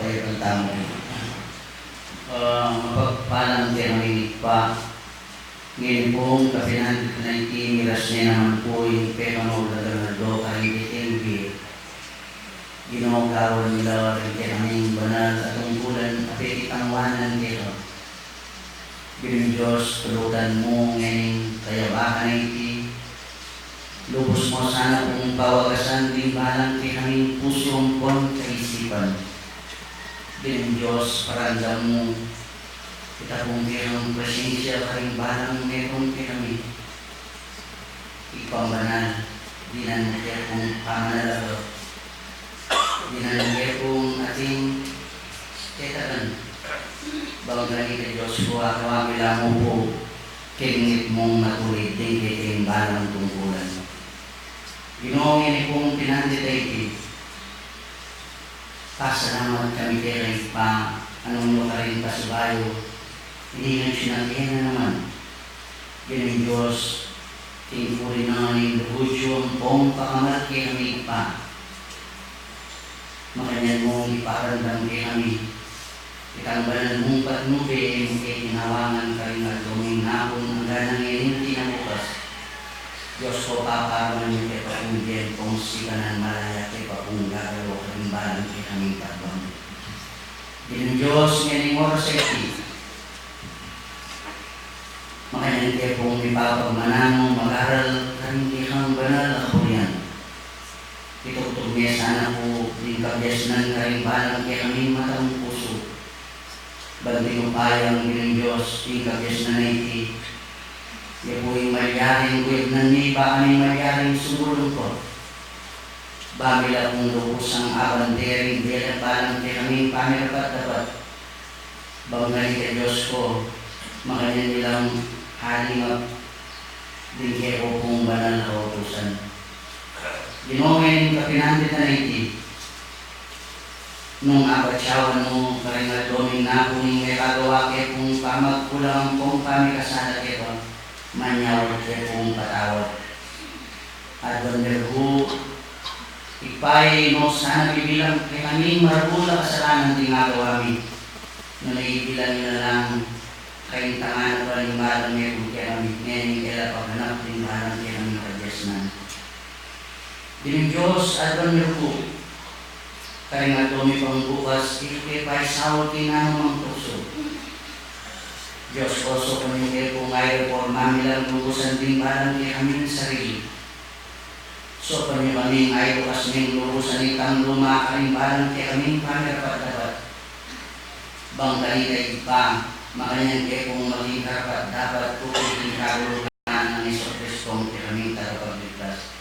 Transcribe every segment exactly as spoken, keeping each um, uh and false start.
Tayo pang tamu. Ah, mapagpalang kekami, Ibpa. Ngeni pung kapinantitan a iti, miras ne naman pu ing pekamaulagang aldo karing kekaming bie. Ginu, gawan mi la ring kekaming banal a tungkulan a pekitangwanan keka. Ginung Dios, tulutan mu ngening kayabakan a iti, lubus mu sana pung pawagasan ding balang kekaming pusu ampon kaisipan. Ginung Dios, paramdaman mu ita pung kekang presensia karing balang metung kekami. Ibpang banal, dinan mu ke pung pamanalaga, dinan mu ke pung ating ketagan. Bang kanita, Dios ku, aduan mi la mu pu king mitmung matulid ding kekeng balang tungkulan. Ginu, ngeni pung pinantitan a iti, pasalamat kami keka, Ibpa, a nung nu karin pasibayu, iningat yu na kena naman. Ginung Dios, king puri na ning lugud yu ampong pakamal kekami, Ibpa. Makanyan mung iparamdam kekami itang banal mung patnube a e mu ke kinawangan karing aldo ning napun angga na ngening kinabukas. Dios ku, paparuan yu ke pa pung bie ampong sikanan, malaya ke pa pung gagalu karing balang kekaming tagbang. Ginung Dios, ngening oras a iti, makanyan ke pung mipapagmananu mag-aral karing kekang banal a kapurian. Itubud me sana pu ing kabiasnan karing balang kekaming matamu pusu. Banting upayang Ginung Dios, ing kabiasnan a iti, ya pu ing malyaring kuyagnan mi, ba kami malyaring sumulung pa. Ba mi la pung lubusang abante ring bie at balang kekaming pamirapat-dapat. Bang kanita, Dios ku, makanyan mi lang halingap ding keko pung banal a kautusan. Ginu, ngening kapinantitan a iti, nung apatyawan mu karing aldo ning napun ing mekagawa ke pung pamagkulang ampong pamikasala keka, manyawad ke pung patawad. Aduan mi pu, Ibpa, e mu sana bibilang kekaming maragul a kasalanan ding agawa mi, nune bibilang yu na lang karing tangana pa ning balang metung kekami, ngening e la pagganap ding balang kekaming kabiasnan. Ginung Dios, aduan mi pu, karing aldo mi pang bukas, e yu ke paisaul king nanumang tuksu. Dios ku, saupan yu ke pung aireporma mi lang lubusan ding balang kekaming sarili. Saupan yu kaming aibukas ming lubusan itang luma karing balang kekaming pamirapat-dapat. Bang kanita, Ibpa, makanyan ke pung maging karapat-dapat ku king kaguluhan nang Jesucristo, kekaming Tagapagligtas.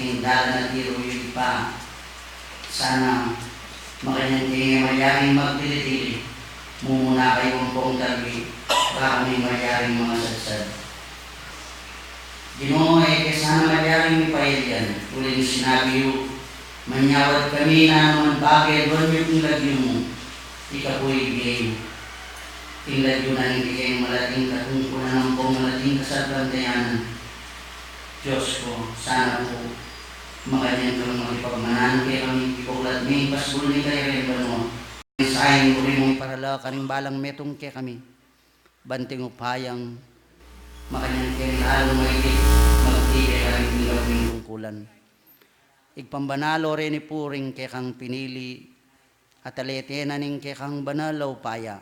Ing dalan a tiru yu, Ibpa, sana makanyan keng e malyaring magdili-dili, mumuna kayu ampong tagli, ba kami malyaring mangasadsad. Ginu, e ke sana malyaring mipayalian, uling sinabi yu, manyawad kami nanu man bage, aduan yu king lagyu mu, ika pu ibie yu. King lagyu na ning kekeng malating katungkulan ampong malating kasalpantayanan. Dios ku, sana pu makanyan kang makipagmananu kekami, ibuklat me ing pasbul ning kayarian banua. Ing sain buri mung iparala karing balang metung kekami. Banting upayang makanyan keng lalung maigit magtibe karing tinggap ming tungkulan. Ibpang banal, o reni pu ring kekang pinili, at alete na ning kekang banal a upaya.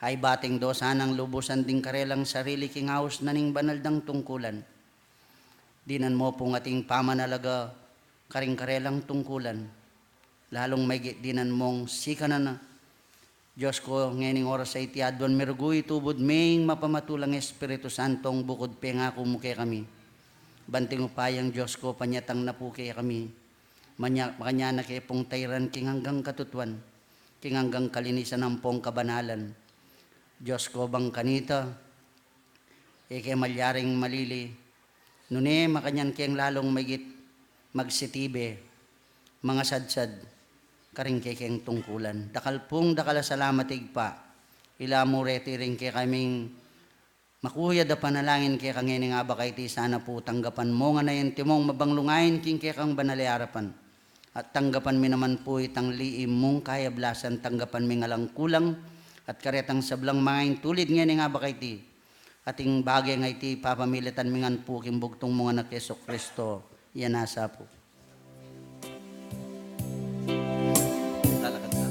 Ay bating dosa nang lubusan ding karelang sarili king aus na ning banal dang tungkulan. Dinan mu pung ating pamanalaga karing karelang tungkulan. Lalung maigit dinan mung sikanan na. Dios ku, ngening oras a iti aduan mi rugu, itubud me ing mapamatulang Espiritu Santong bukud pengaku mu kekami. Banting upayang Dios ku, panyatang na pu kekami. Manya-, makanyan na ke pung tairan king anggang katutuan, king anggang kalinisan ampong kabanalan. Dios ku, bang kanita, e ke malyaring malili, nune makanyan keng lalung maigit magsitibe, mangasadsad karing kekeng tungkulan. Dakal pung dakal a salamat, Ibpa. Ila mu reti ring kekaming Makuyad a panalangin keka ngening abak a iti, sana pu tanggapan mu ngan a ing antimong mabanglung ain king kekang banal a arapan. At tanggapan mi naman pu itang liim mung kayablasan, tanggapan ming alang kulang, at karetang sablang mangaintulid ngening abak a iti. At ing bage a iti, papamilatan mi ngan pu king bugtung mung Anak Jesucristo, iya nasa pu. Lalakad na.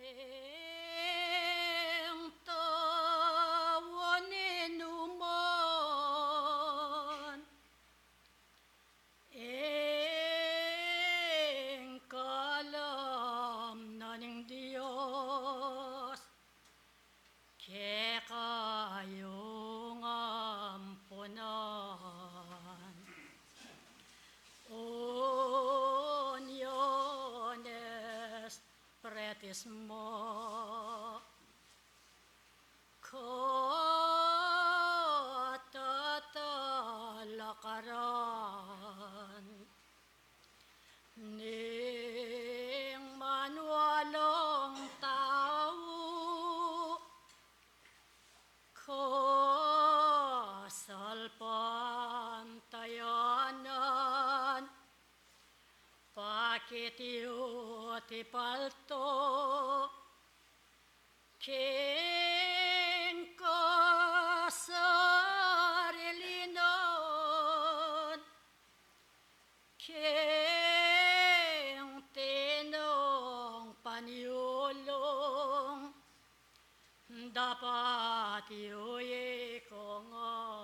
Ing tau ninuman, ing kalam na ning Dios, kekayung ampunan. Uniones Spretismo, katatalakaran ning manualang tau, kasalpantayanan, pakitiuti palto, king kasarilinan, king tinung panyulung, dapat yu ikongan.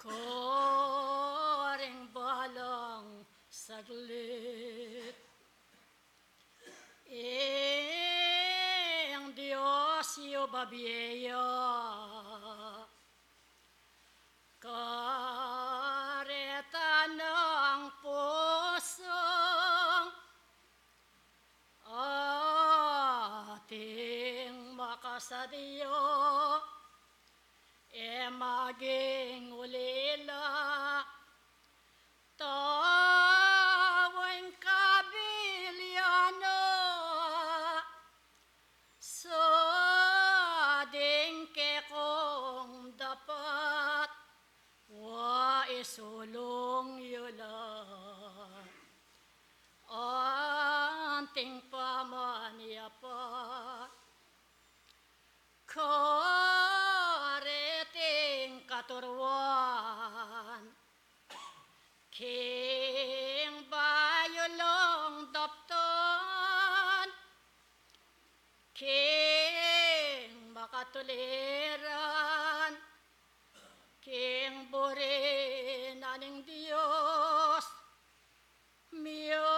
Karing balang saglit, ing Dios yu babie ya karetan nang pusung ating makasadya, e maging ulila, taweng kabilyana, sa ding kekong dapat wa isulung yu la anting pamanyapa. Kareting katuruan, king bayu lang daptan, king makatuliran, king buri na ning Dios, miyabe-yabe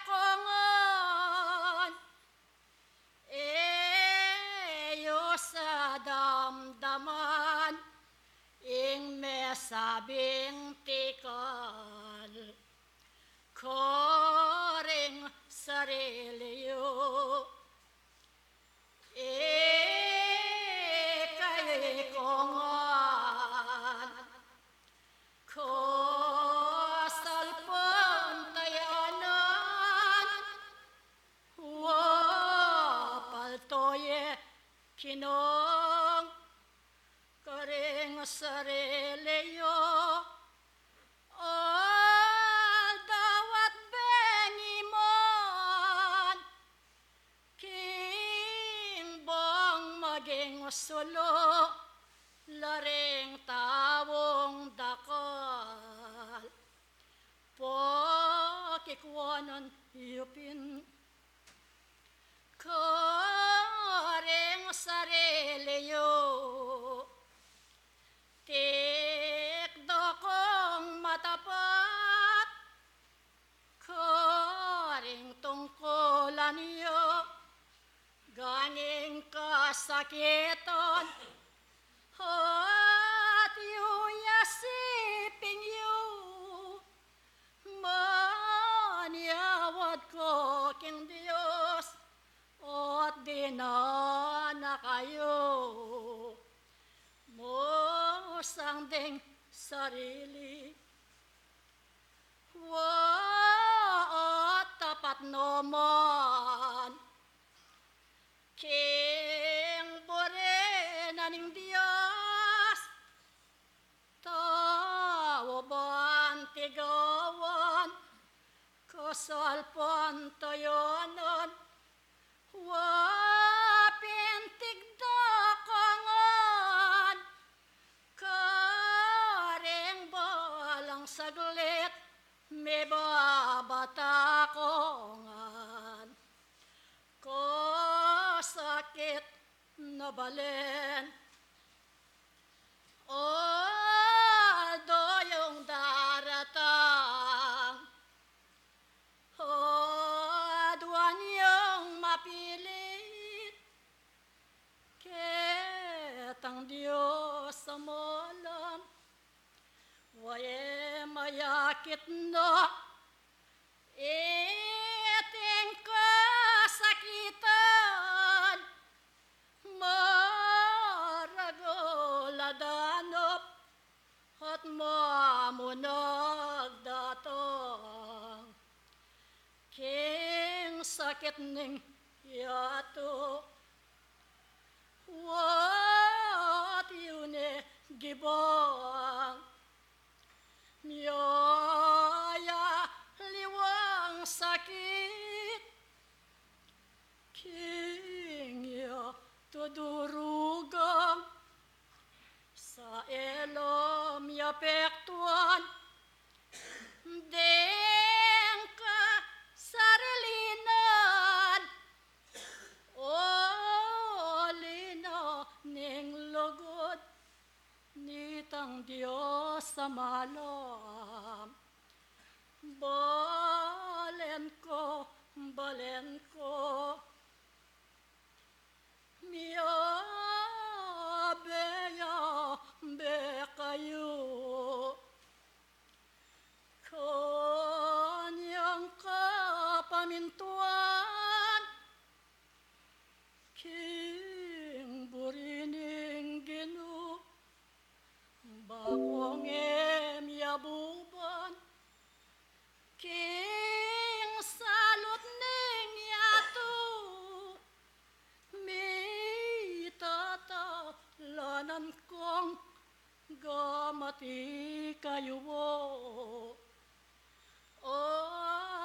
ko ngan, e yu sa damdaman ing mesabing tikal karing sarili yu. Ika yu ing kasalpantayanan, wa palto ye kinong karing sarili yu, aldo at bengi man, king bang maging sulu la ring taung dakal, pakikuanan yu pin karing sarili yu. Tikdo kong matapat karing tungkulan yu, ganyang kasakitan at yu ya siping yu. Manyawad ko king Dios, at dinan na kayu musang ding sarili. Wa at tapat no man king buri na ning Dios, tau ban tigawan kasalpantayanan, wa pin tikdo ko ngan karing balang saglit, mibabata na balen. Aldo yung daratang, aduan yung mapilit, ketang Dios a malam. Wa ye mayakit na iting kasakitan, maragul a danup at mamunag datang. King sakit ning yatu, wa atiu ne gibang, miyayaliwang sakit, king yatu durugang, sa elu miyapektuan, deng kasarilinan, o lina ning lugud nitang Dios a malam. Balen ku, balen ku, miyabe-yabe kayu kanyang kapamintuan, king buri ning Ginu, bakung e miyabuban, king salup ning yatu, mitatalanan kung gamati kayu, o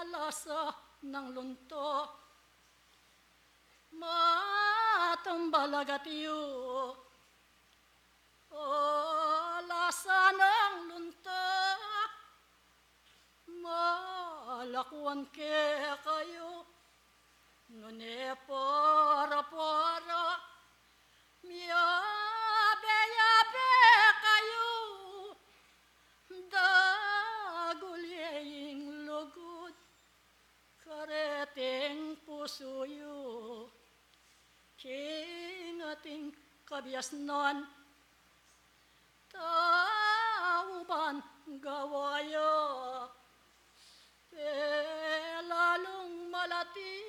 lasa nang lunto, matumbalag atiu, o lasa nang lunto, malakuan kekayu, nune para-para miyabe-yabe kayu, dagul ye ing lugud kareting pusu yu, king ating kabiasnan, tau ban gawa ya, pelalung malati,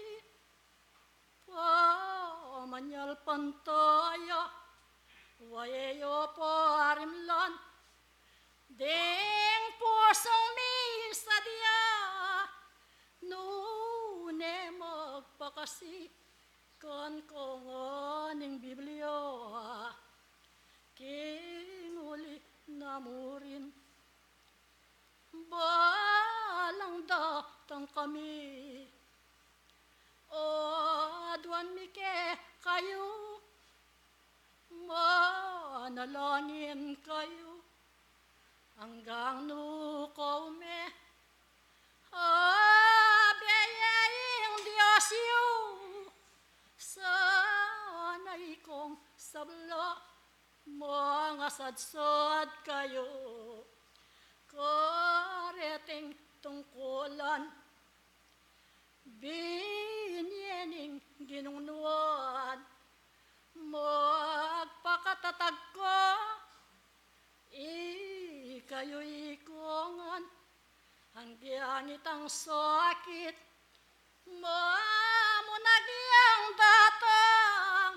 pamanyalpantaya, wa ye yu parimlan ding pusung misadya, nune magpakasi kang kongan ning Biblia, king uli na murin. Balang datang kami, aduan mi kekayu, manalangin kayu, anggang nu kaume, abe ye ing Dios yu, sana ikong sabla, mangasadsad kayu kareting tungkulan, binye ning Ginung Nuan, magpakatatag ko, ikayu ikongan, anggyang itang sakit, mamunag yang datang,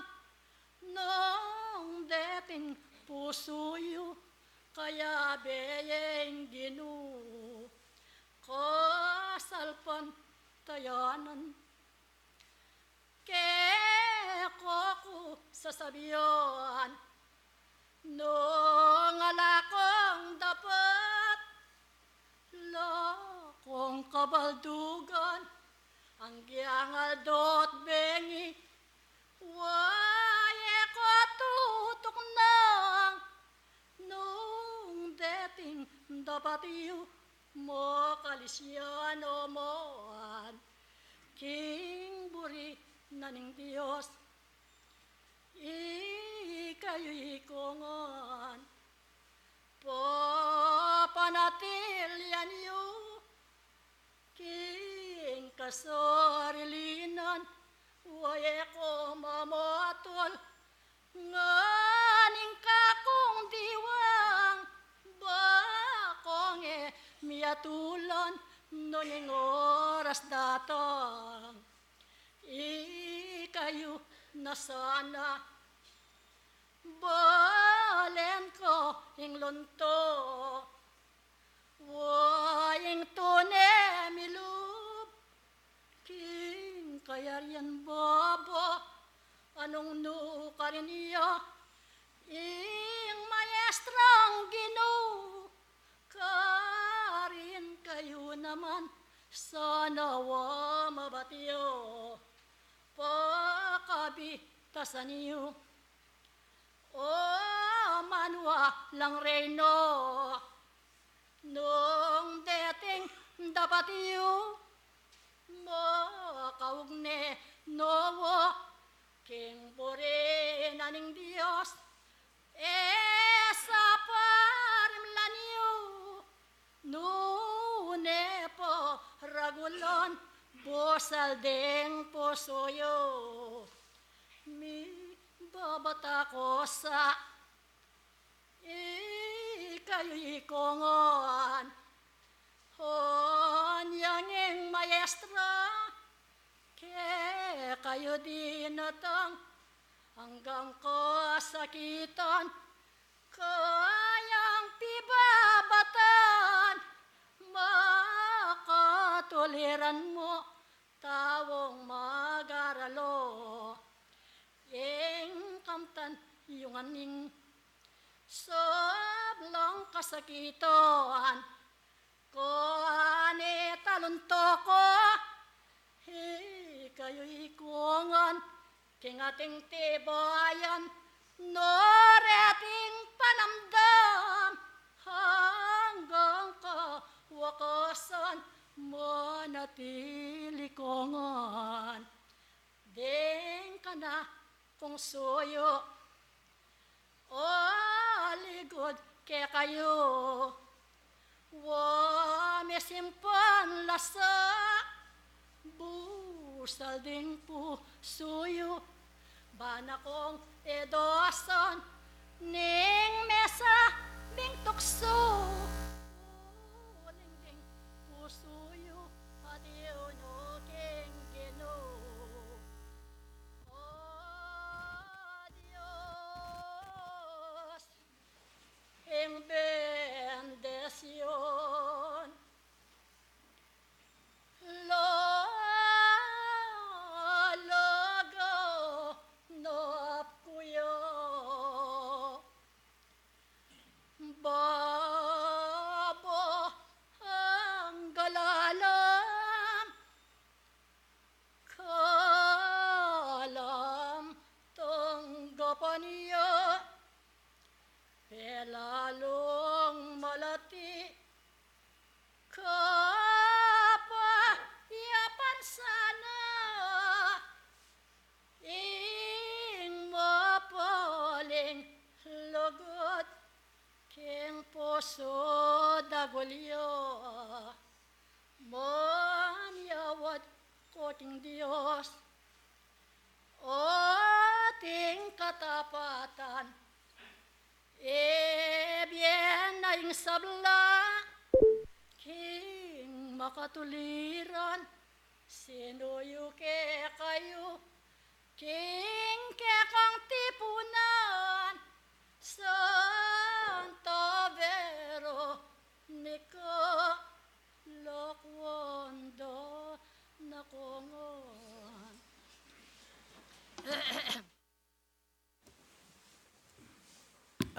nung deting pusu yu, kayabe ye ing Ginu, kasalpantayanan. Keko ku sasabian, nung ala kung dapat, ala kung kabaldugan, anggyang aldo't bengi, wa ye ku tutuknang, nung deting dapat yu, makalisian o man, king buri na ning Dios. kayu ikongan, papanatilian yu king kasarilinan, wa e ko mamatul, ngan ing kakung diwang, ba kong e miatulan, nung ing oras datang, ikayu na sana, balen ko ing lunto, wa ing tune milub king kayarian, baba, anung nu karin ya ing Maestrang Ginu, karin kayu naman sana wa mabat ya, pakabitasan yu, o manualang reyno. Nung deting dapat yu makaugne, no wa, king purian ning Dios, e sa parimlan yu, nune pa ragulan, busal ding pusu yu. Mibabat ku sa ikayu ikongan, o anyang ing Maestra kekayu dinatang, anggang kasakitan kayang pibabatan, makatuliran mu taung mag-aral, o ing kamtan yu ngan ing sablang kasakitan, kanitalun to ko, ikayu ikongan, king ating tibayan, no reting panamdam, anggang kawakasan, manatili kongan ding kanakung suyu, o ligud kekayu, wa misimpan la sa busal ding pusu yu, ba na kung idasan ning mesabing tuksu, uling ding pusu yu atiu no king Ginu. O Dios, ing bendisyun, lalaga na ku ya, baba, anggang lalam, kalam tanggapan ya, pelalung malati, kapayapan sana, ing mapaling lugud king pusu dagul ya, manyawad ko king Dios, o ating katapatan, ibie na ing sabla king makatuliran, sinuyu kekayu king kekang tipunan, Santa Veronica, lakuan da na kongan.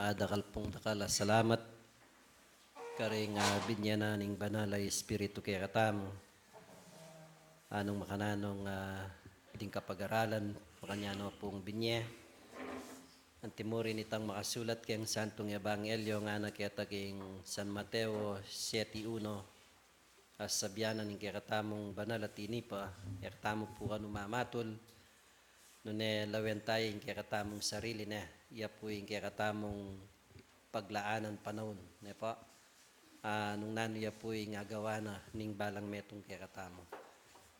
A, dakal pung dakal a salamat karing, a, binye na ning Banal a Espiritu kekatamu. Anung makananung, a, ding kapag-aralan, makanyan no pung binye. Antimurin itang makasulat keng Santung Ebanghelyo ngana keta king San Mateo siete uno, a, sabian na ning kekatamung banal a tinipa, kekatamu pu kanu mamatul, Nune lawen taya ing kekatamung sarili ne, ya pu ing kekatamung paglaanan panaun, ne po? Ah, nung nanu ya pu ing agawa na ning balang metung kekatamu.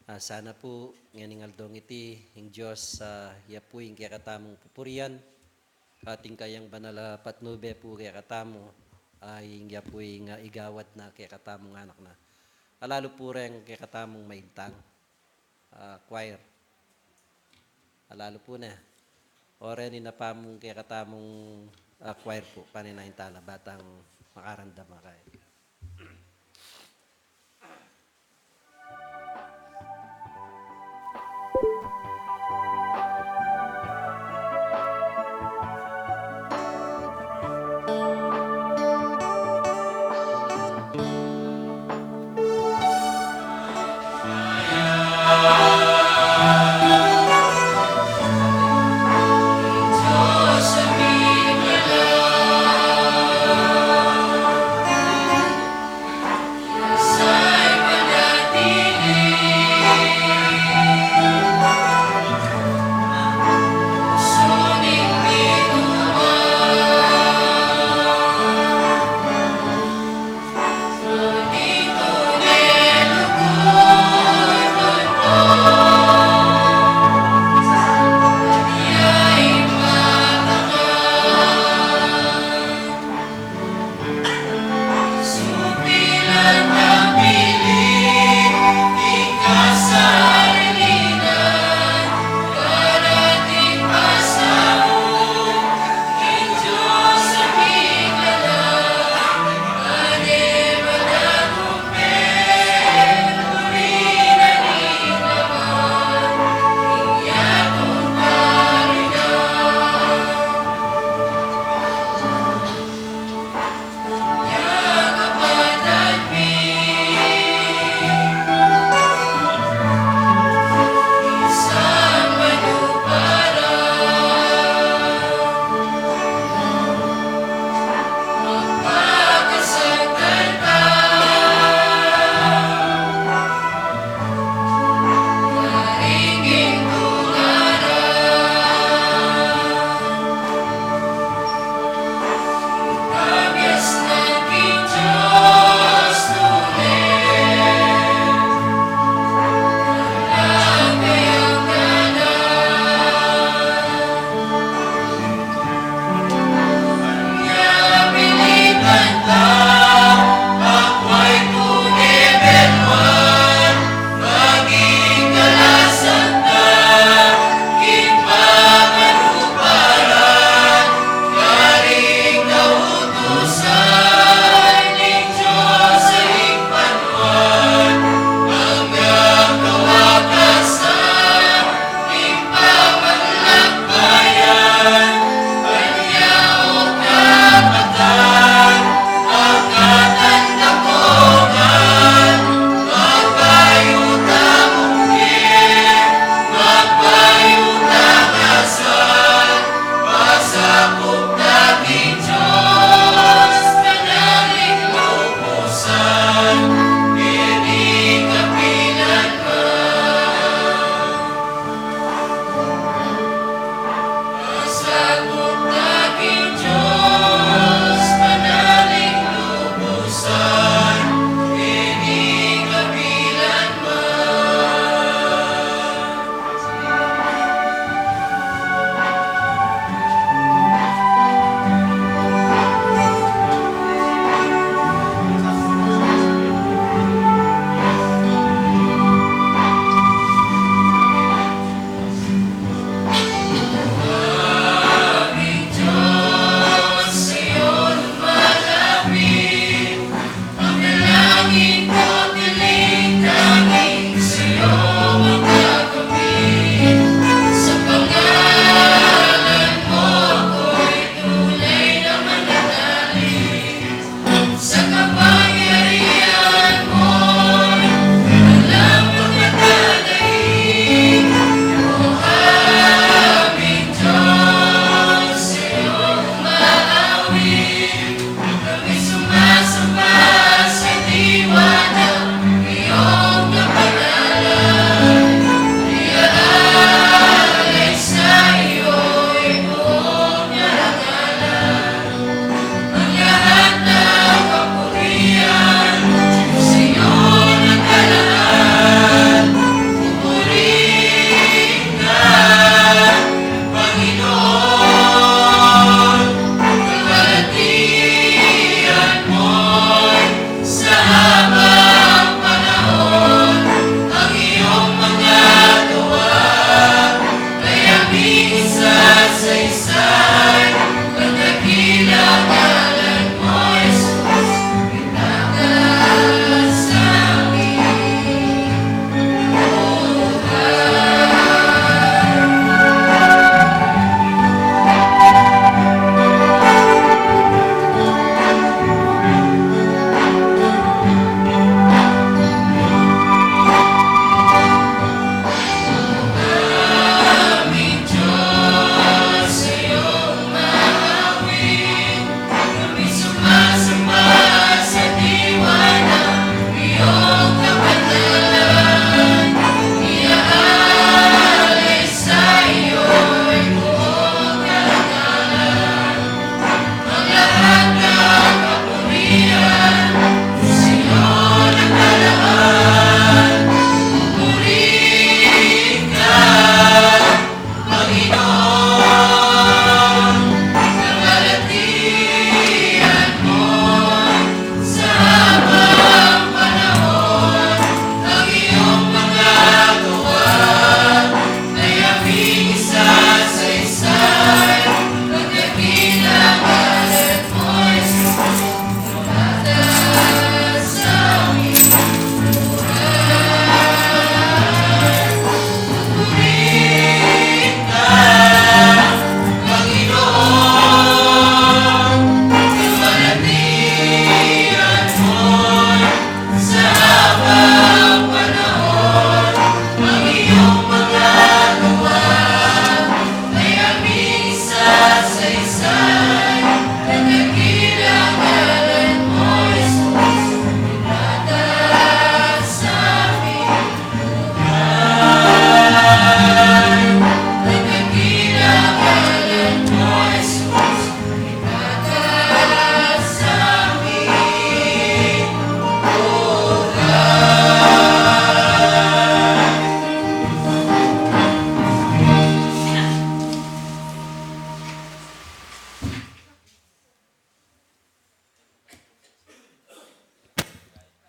Ah, sana pu, ngening aldong iti, ing Dios, ah, ya pu ing kekatamung pupurian, at ing kayang banal a patnube pu kekatamu, ah, ing ya pu ing, ah, igawad na kekatamung anak na. Alalu pu reng kekatamung maintang, ah, choir. Alalu pu ne. O reni na pamung kekatamung, ah, choir pu, paninain tala, ba tang makarandam a kaya.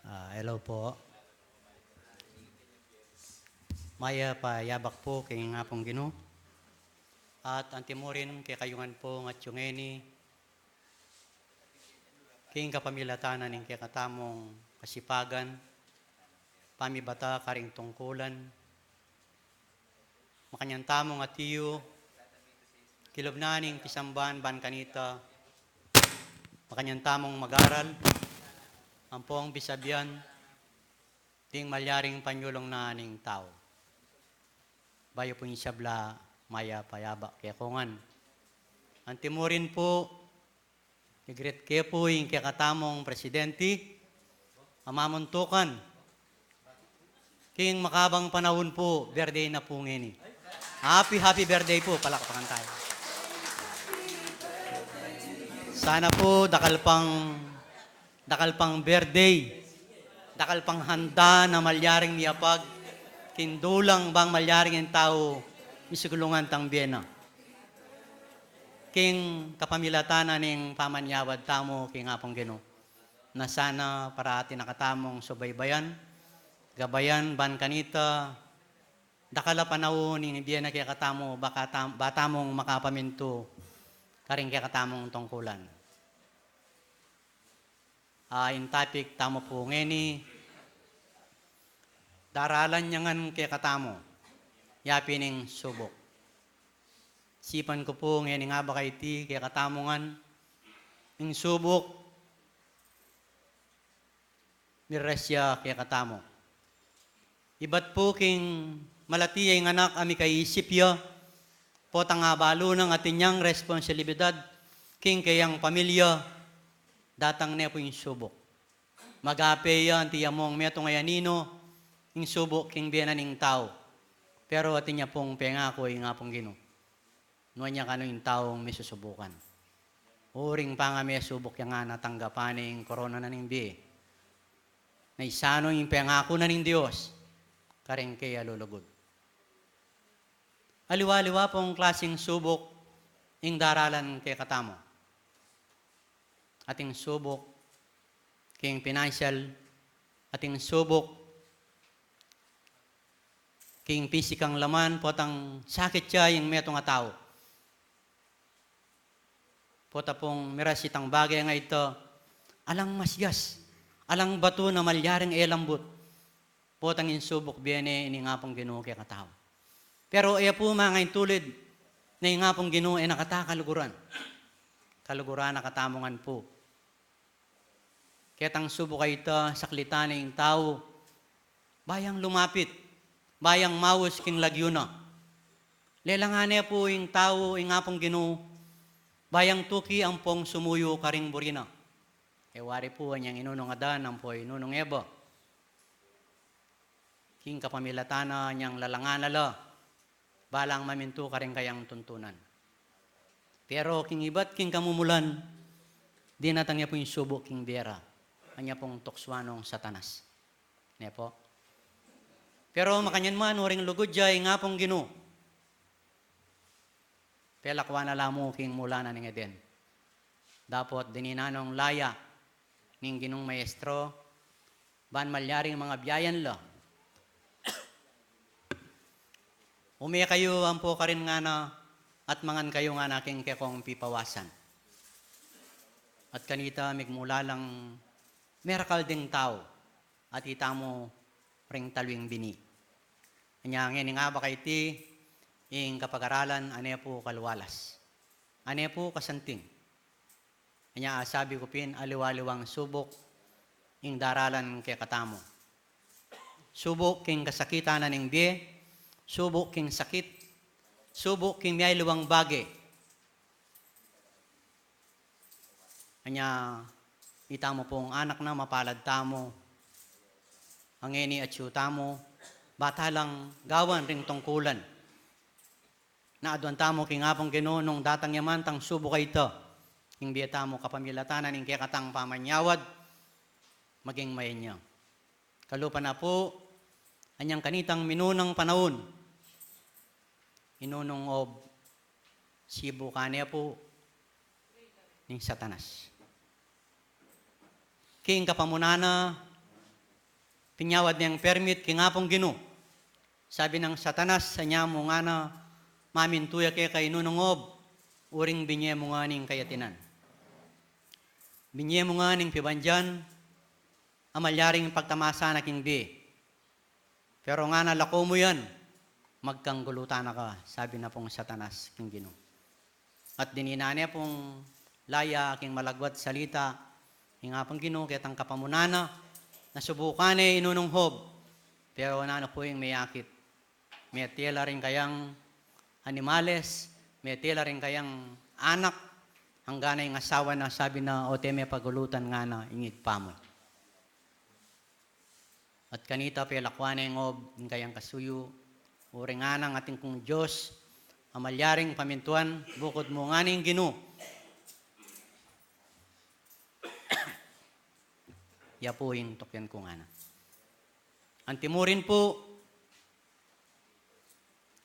Ah, hello po. Mayap a yabak po king Apung Ginu. At antimurin kekayu ngan pung atyu ngeni king kapamilatan ning kekatamung kasipagan, pamibata karing tungkulan, makanyan tamung atiu, kilub na ning pisamban ban kanita, makanyan tamung mag-aral, ampong pisabian, ding malyaring panyulung na ning tau. Bayu pu ing sabla, mayap a yabak kekongan. Antimurin pu, i-greet ke pu ing kekatamung presidenti, a mamuntukan king makabang panaun pu, birthday na pu ngeni. Happy, happy birthday pu, palakpakan tayu. Sana pu, dakal pang, dakal pang birthday, dakal pang handa na malyaring miyapag king dulang bang malyaring ing tau misuglungan tang bie na. King kapamilatan na ning pamanyawad tamu king Apung Ginu, na sana parati na katamung subaybayan, gabayan, ban kanita, dakal a panaun ning bie na kekatamu, baka tam-, ba tamung makapamintu karing kekatamung tungkulan. Ah, ing topic tamu pu ngeni, daralan ya ngan kekatamu, ya pin ing subuk. Sipan ku pu ngening abak a iti kekatamu ngan, ing subuk, miras ya kekatamu. Ibat pu king malati ya ing anak a mikaisip ya, potang abalu nang atin yang responsibilidad king keyang pamilya, datang ne pu ing subuk. Mag-ape ya anti ya mung metung a anino, ing subuk king bie na ning tau. Pero atin ya pung pengaku ing Apung Ginu. Nuan ya kanu ing taung misusubukan. Uring panga mesubuk ya ngan a tanggapan ne ing korona na ning bie. Na isanu ing pengaku na ning Dios karing keyang lulugud. Aliwa-aliwa pung klasing subuk ing daralan kekatamu. Ating subuk king pinansyal, ating subuk king pisikang laman, potang sakit ya ing metung a tau. Pota pung miras itang bage a ita, alang masias, alang batu na malyaring e lambut. Potang ing subuk bie ne ining Apung Ginu kekatau. Pero e pu mangaintulid na ing Apung Ginu e na kata kaluguran. Kaluguran na katamu ngan pu. Ketang subuk a ita, saklitan ne ing tau, ba yang lumapit, ba yang maus king lagyu na. Lelangan ne pu ing tau ing Apung Ginu, ba yang tuki ampong sumuyu karing buri na. E wari pu anyang inunung Adan ampo inunung Eba. King kapamilatan na anyang lalangan na la, balang mamintu karing kayang tuntunan. Pero king ibat king kamumulan, dinatang ya pu ing subuk king bie ra. Anya pung tuksuan nong Satanas. Ne pu? Pero makanyan man, uring lugud ya ing Apung Ginu, pelakwan na la mu king mula na ning Eden. Dapot dininan nong laya ning Ginung Maestro, ban malyaring mangabiayan la. Ume kayu ampo karin ngana at mangan kayu ngana king kekong pipawasan. At kanita migmula lang merakal ding tau, at itamu ring taluing bini. Anya ngening abak a iti ing kapagaralan a ne pu kalwalas, a ne pu kasanting. Anya asabi ku pin, aliwa-aliwang subuk ing daralan kekatamu. Subuk king kasakitan na ning bie, subuk king sakit, subuk king miyaliwang bage. Anya, itamu pung anak na, mapalad tamu. Ngeni atyu tamu, bata lang gawan ring tungkulan na aduan tamu king Apung Ginu nung datang ya man tang subuk a ita. Ing bie tamu kapamilatan ning kekatang pamanyawad, maging mayan ya. Kalupa na pu, anyang kanitang minunang panaun, i Nunung Job, sibukan ne pu ning Satanas. King kapamunan na, pinyawad neng permit king Apung Ginu. Sabi nang Satanas, anya mu ngana mamintu ya keka i Nunung Job, uling binye mu ngan ing kayatinan. Binye mu ngan ing pibandian, a malyaring pagtamasa na king bie. Pero ngana, lako mu yan, magkanggulutan na ka, sabi na pung Satanas king Ginu. At dininan ne pung laya king malagwat salita ing Apung Ginu ketang kapamunan na, na subukan ne i Nunung Job. Pero nanu pu ing meyakit? Mete la ring kayang animales, mete la ring kayang anak, anggang ing asawa na, sabi na, ote me pagulutan ngana ing ibpa mu. At kanita pelakwan neng Job ing kayang kasuyu, uling ngana, atin kung Dios a malyaring pamintuan, bukud mu ngan ing Ginu. Ya pu ing tukyan ku ngana. Antimurin pu,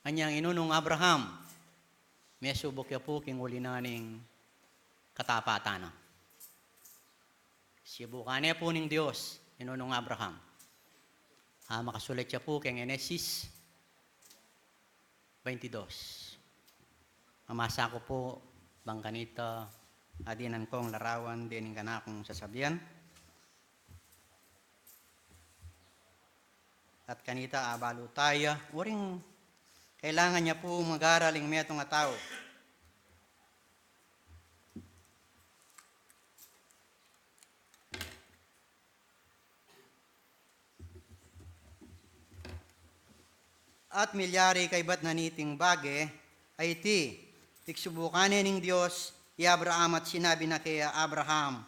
anyang i Nunung Abraham, mesubuk ya pu king uli na ning katapatan na. Sibukan ne pu ning Dios i Nunung Abraham. Ah, makasulat ya pu keng Genesis twenty-two. Mamasa ku pu, bang kanita adinan kung larawan deng kanakung sasabian. At kanita abalu taya, uling kailangan ya pu mag-aral ing metung a tau. At milyari kaybat na niting bage a iti, pigsubukan ne ning Dios i Abraham at sinabi na kaya, Abraham.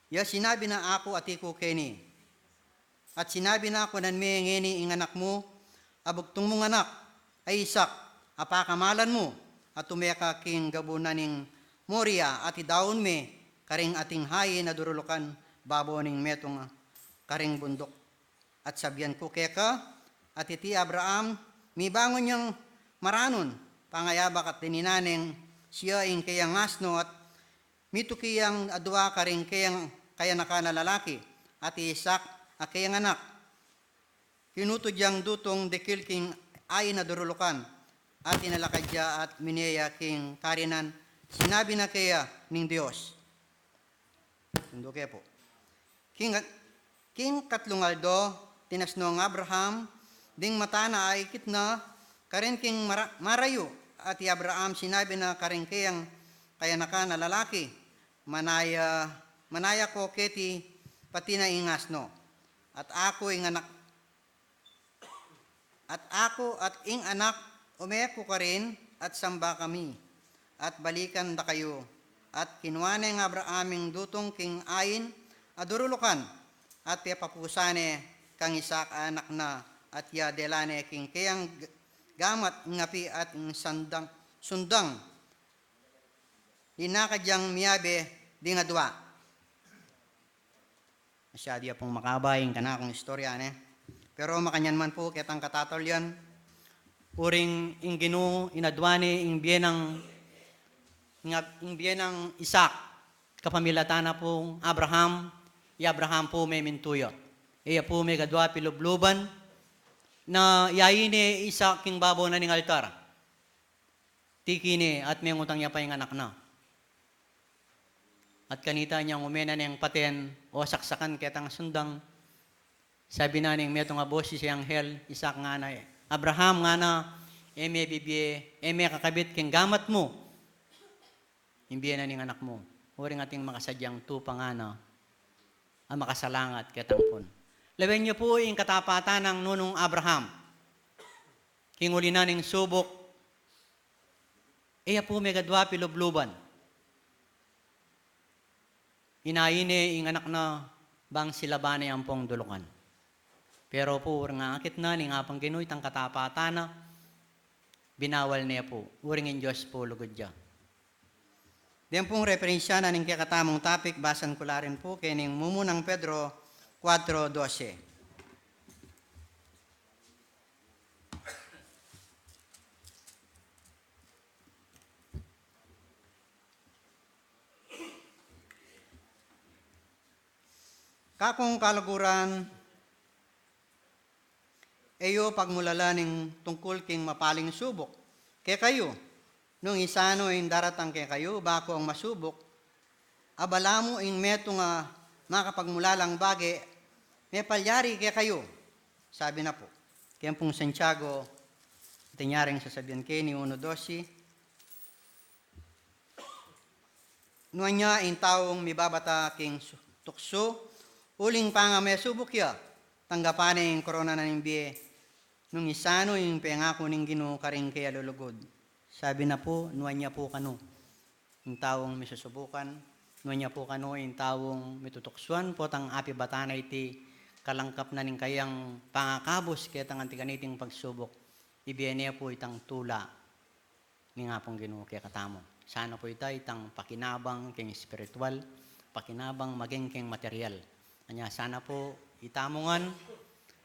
Ya sinabi na, aku atiku keni. At sinabi na, kunan me ngeni ing anak mu a bugtung mung anak, a Isaac, a pakamalan mu, at tume ka king gabu na ning Moria, at idaun me karing ating ain a durulukan babo ning metung a karing bunduk. At sabian ku keka, at iti Abraham, mibangun yang maranun, pangayabak at dininan neng sia ing keyang asno at mituki yang adua karing keyang kayanakan a lalaki, at i Isaac a keyang anak. Kinutud yang dutung dikil king ain a durulukan, at inalakad ya at mine ya king karinan sinabi na keya ning Dios. Sundu ke pu. King, king katlung aldo, tinasnong Abraham ding mata na a ikit na karin king mara-, marayu, at i Abraham sinabi na karing keyang kayanakan a lalaki, manaya, manaya ko keti pati na ing asno, at aku ing anak, at aku at ing anak, ume ku karin at samba kami, at balikan da kayu. At kinua neng Abraham ing dutung king ain a durulukan, at pepapusan ne kang Isaac a anak na, at ya dela ne king keyang g-, gamat ing api at ing sandang, sundang. Linakad yang miyabe ding adua. Masyadu ya pung makaba ing kanakung istorya ne. Pero makanyan man pu ketang katataulian, uling ing Ginu inadua ne ing bie nang, ing, ing bie nang Isaac, kapamilatan na pung Abraham, i Abraham pu memintu ya. E ya pu megadua pilubluban, na yain ne i Isaac king babo na ning altar. Tiki ne at mengutang ya pa ing anak na. At kanita nyang ume na neng paten o saksakan ketang sundang, sabi na ning metung a bosis a anghel, Isaac ngana, Abraham ngana, e me bibie, e me kakabit king gamat mu ing bie na ning anak mu. Uling atin makasadyang tupa ngana a makasalangat ketang pun. Lawen yu pu ing katapatan nang Nunung Abraham. King uli na ning subuk, e ya pu megadua pilubluban. Inain ne ing anak na bang silaban ne ampong dulukan. Pero pu, uring akit na ning Apung Ginu itang katapatan na, binawal ne pu, uring ing Dios pu lugud ya. Deng pung referensya na ning kekatamung topic, basan ku la rin pu keng mumunang Pedro kuwatro dose. Kakung kaluguran, e yu pagmulalan ing tungkul king mapaling subuk kekayu, nung isanu ing daratang kekayu, baku ang masubuk, abala mu ing metung a makapagmulalang bage, mepalyari kekayu. Sabi na pu. Keng pung Santiago, atin ya ring sasabian keni, uno dosi. Nuan ya ing taung mibabata king su-, tuksu, uling pangamesubuk ya, tanggapan ne ing korona na ning bie, nung isanu ing pengaku ning Ginu karing kayalulugud. Sabi na pu, nuan ya pu kanu ing taung misusubukan, nuan ya pu kanu ing taung mitutuksuan, potang apibatan na iti kalangkap na ning kayang pangakabus ketang anti kaniting pagsubuk, ibie ne pu itang tula ning Apung Ginu kekatamu. Sana pu ita itang pakinabang keng espiritual, pakinabang maging keng material. Anya sana pu itamu ngan,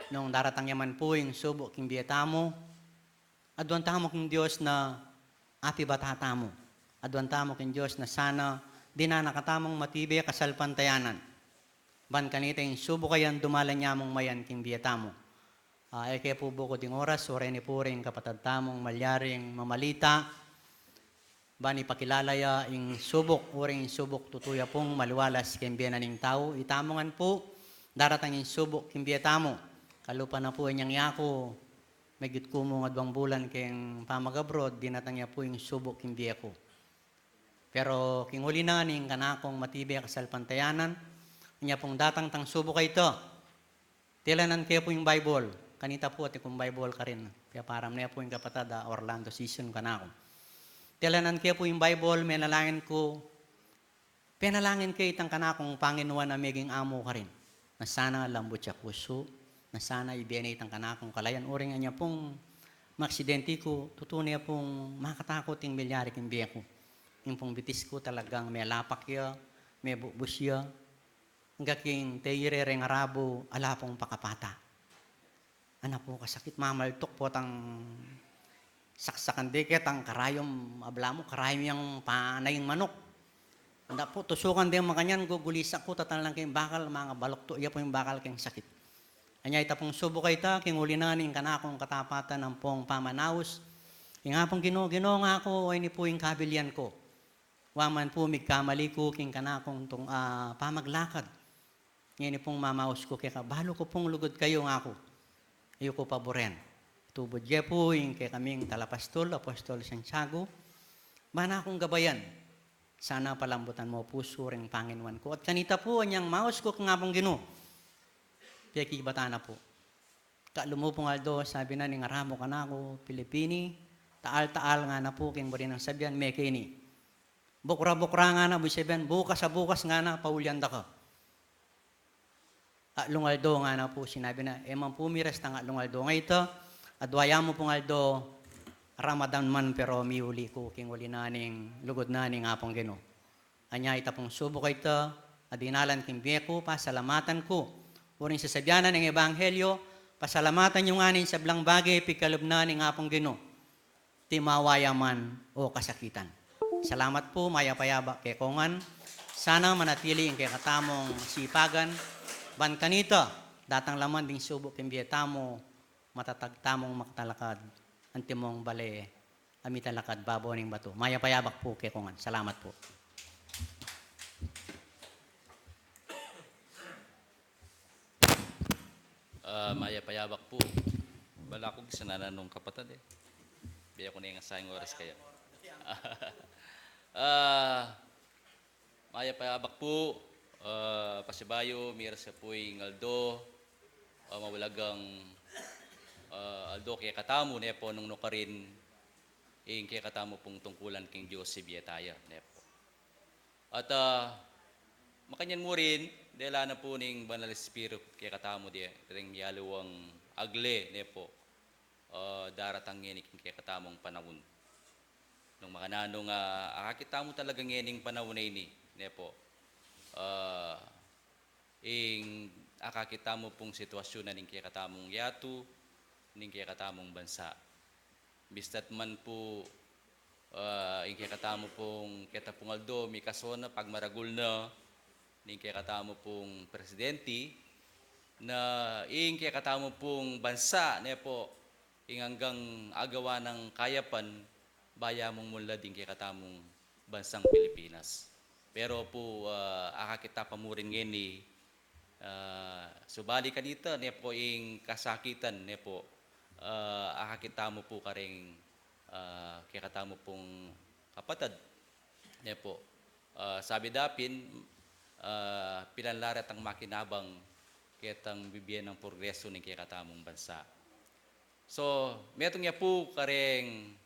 nung daratang ya man pu ing subuk king bie tamu, aduan tamu king Dios na apibata tamu. Aduan tamu king Dios na sana dinan na katamung matibe kasalpantayanan. Ban kanita ing subuk a yan dumalan ya mung mayan king bie tamu. Ah, e ke pu bukud ing oras, uring pu ring kapatad tamung malyaring mamalita, ban ipakilala ya ing subuk, uring ing subuk tutu ya pung maliwalas keng bie na ning tau. Itamu ngan pu, daratang ing subuk king bie tamu. Kalupa na pu inyang yaku, megit ku mung adwang bulan keng pamag-abroad, dinatang ya pu ing subuk king bie ku. Pero king uli na ning kanakung matibe kasalpantayanan, anya pung datang tang subuk a ita, telanan ke pu ing Bible. Kanita pu atin kung Bible karin. Piyaparam ne pu ing kapatad a Orlando Sison kanaku. Telanan ke pu ing Bible, menalangin ku, penalangin ke itang kanakung Panginoon a meging amu karin. Na sana lambut ya pusu, na sana ibie ne itang kanakung kalayan. Uring anya pung maaksidente ku, tutu ne pung makatakut ing milyari king bie ku. Ing pung bitis ku talagang melapak ya, mebubus ya. Angga king teyire reng arabu, ala pung pakapata. Ana pu kasakit, mamaltuk potang saksakan de ketang karayum, abala mu karayum yang panaying manuk. Anda pu tusukan de makanyan, gugulisak ku, tatalnan ke ing bakal, mangabaluktu ya pu ing bakal keng sakit. Anya ita pung subuk a ita, king uli na ning kanakung katapatan ampong pamanaus, ing Apung Ginu, Ginu ngaku, o ini pu ing kabilian ku. Wa man pu migkamali ku king kanakung tung, ah, pamaglakad. Ngeni pung mamaus ku keka, balu ku pung lugud kayu ngaku. E yu ku paburen. Tubud ye pu ing kekaming talapastul, Apostol Santiago, ban akung gabayan. Sana palambutan mu pusu ring Panginuan ku. At kanita pu, anyang maus ku kang Apung Ginu, pekibatan na pu. Kalumu pung aldo, sabi na ning aramu kanaku, Pilipini, taal-taal ngana pu king buri nang sabian, mekeni. Bukra-bukra ngana, buri sabian, bukas a bukas ngana, paulian da ka. Atlung aldo ngana pu, sinabi na, e man pu miras tang atlung aldo nga ita, adwa ya mu pung aldo, Ramadan man, pero miuli ku king uli na ning lugud na ning Apung Ginu. Anya ita pung subuk a ita, a dinalan king bie ku, pasalamatan ku. Uling sasabian na ning ebanghelyo, pasalamatan yu ngana ing sablang bage, pikalub na ning Apung Ginu. Timawa ya man o kasakitan. Salamat pu, mayap a yabak kekongan. Sana manatili ing kekatamung sipagan. Ban kanita, datang la man ding subuk king bie tamu, matatag tamung makatalakad. Antimong bale, a mitalakad babo ning batu. Mayap a yabak pu kekongan. Salamat pu. Ah, mayap a yabak pu. Balaku gis na nanung kapatad e. Bie ku ne ing asayang oras kaya. Ah, mayap a yabak pu. Ah, pasibayu, miras ya pu ing aldo. Ah, mabulagang, ah, aldo kekatamu, ne pu, nung nukarin ing kekatamu pung tungkulan king Dios, e, bie taya, ne pu. At, ah, Makanyan mu rin, dela na pu ning Banal Espiritu kekatamu, de, deng mialiwang agle, ne pu, ah, daratang ngeni king kekatamung panaun. Nung makananu nga, ah, akakit tamu talaga ngening panaun a ini, ne pu, ah, ing akakit tamu pung sitwasyun na ning kekatamung yatu, ning kekatamung bansa. Bista't man pu, ah, ing kekatamu pung keta pung aldo, mikasona, pagmaragul na, ning kekatamu pung presidenti, na ing kekatamu pung bansa, ne pu, ing anggang agawa nang kayapan, baya mung munlad ing kekatamung bansang Pilipinas. Pero pu, ah, akakit ta pa mu rin ngeni, ah, subali kanita, ne pu, ing kasakitan, ne pu, ah, akakit tamu pu kareng, ah, kekatamu pung kapatad, ne pu. Ah, sabi da pin, ah, pilan la retang makinabang ketang bibie nang progresu ning kekatamung bansa. So, metung ya pu kareng,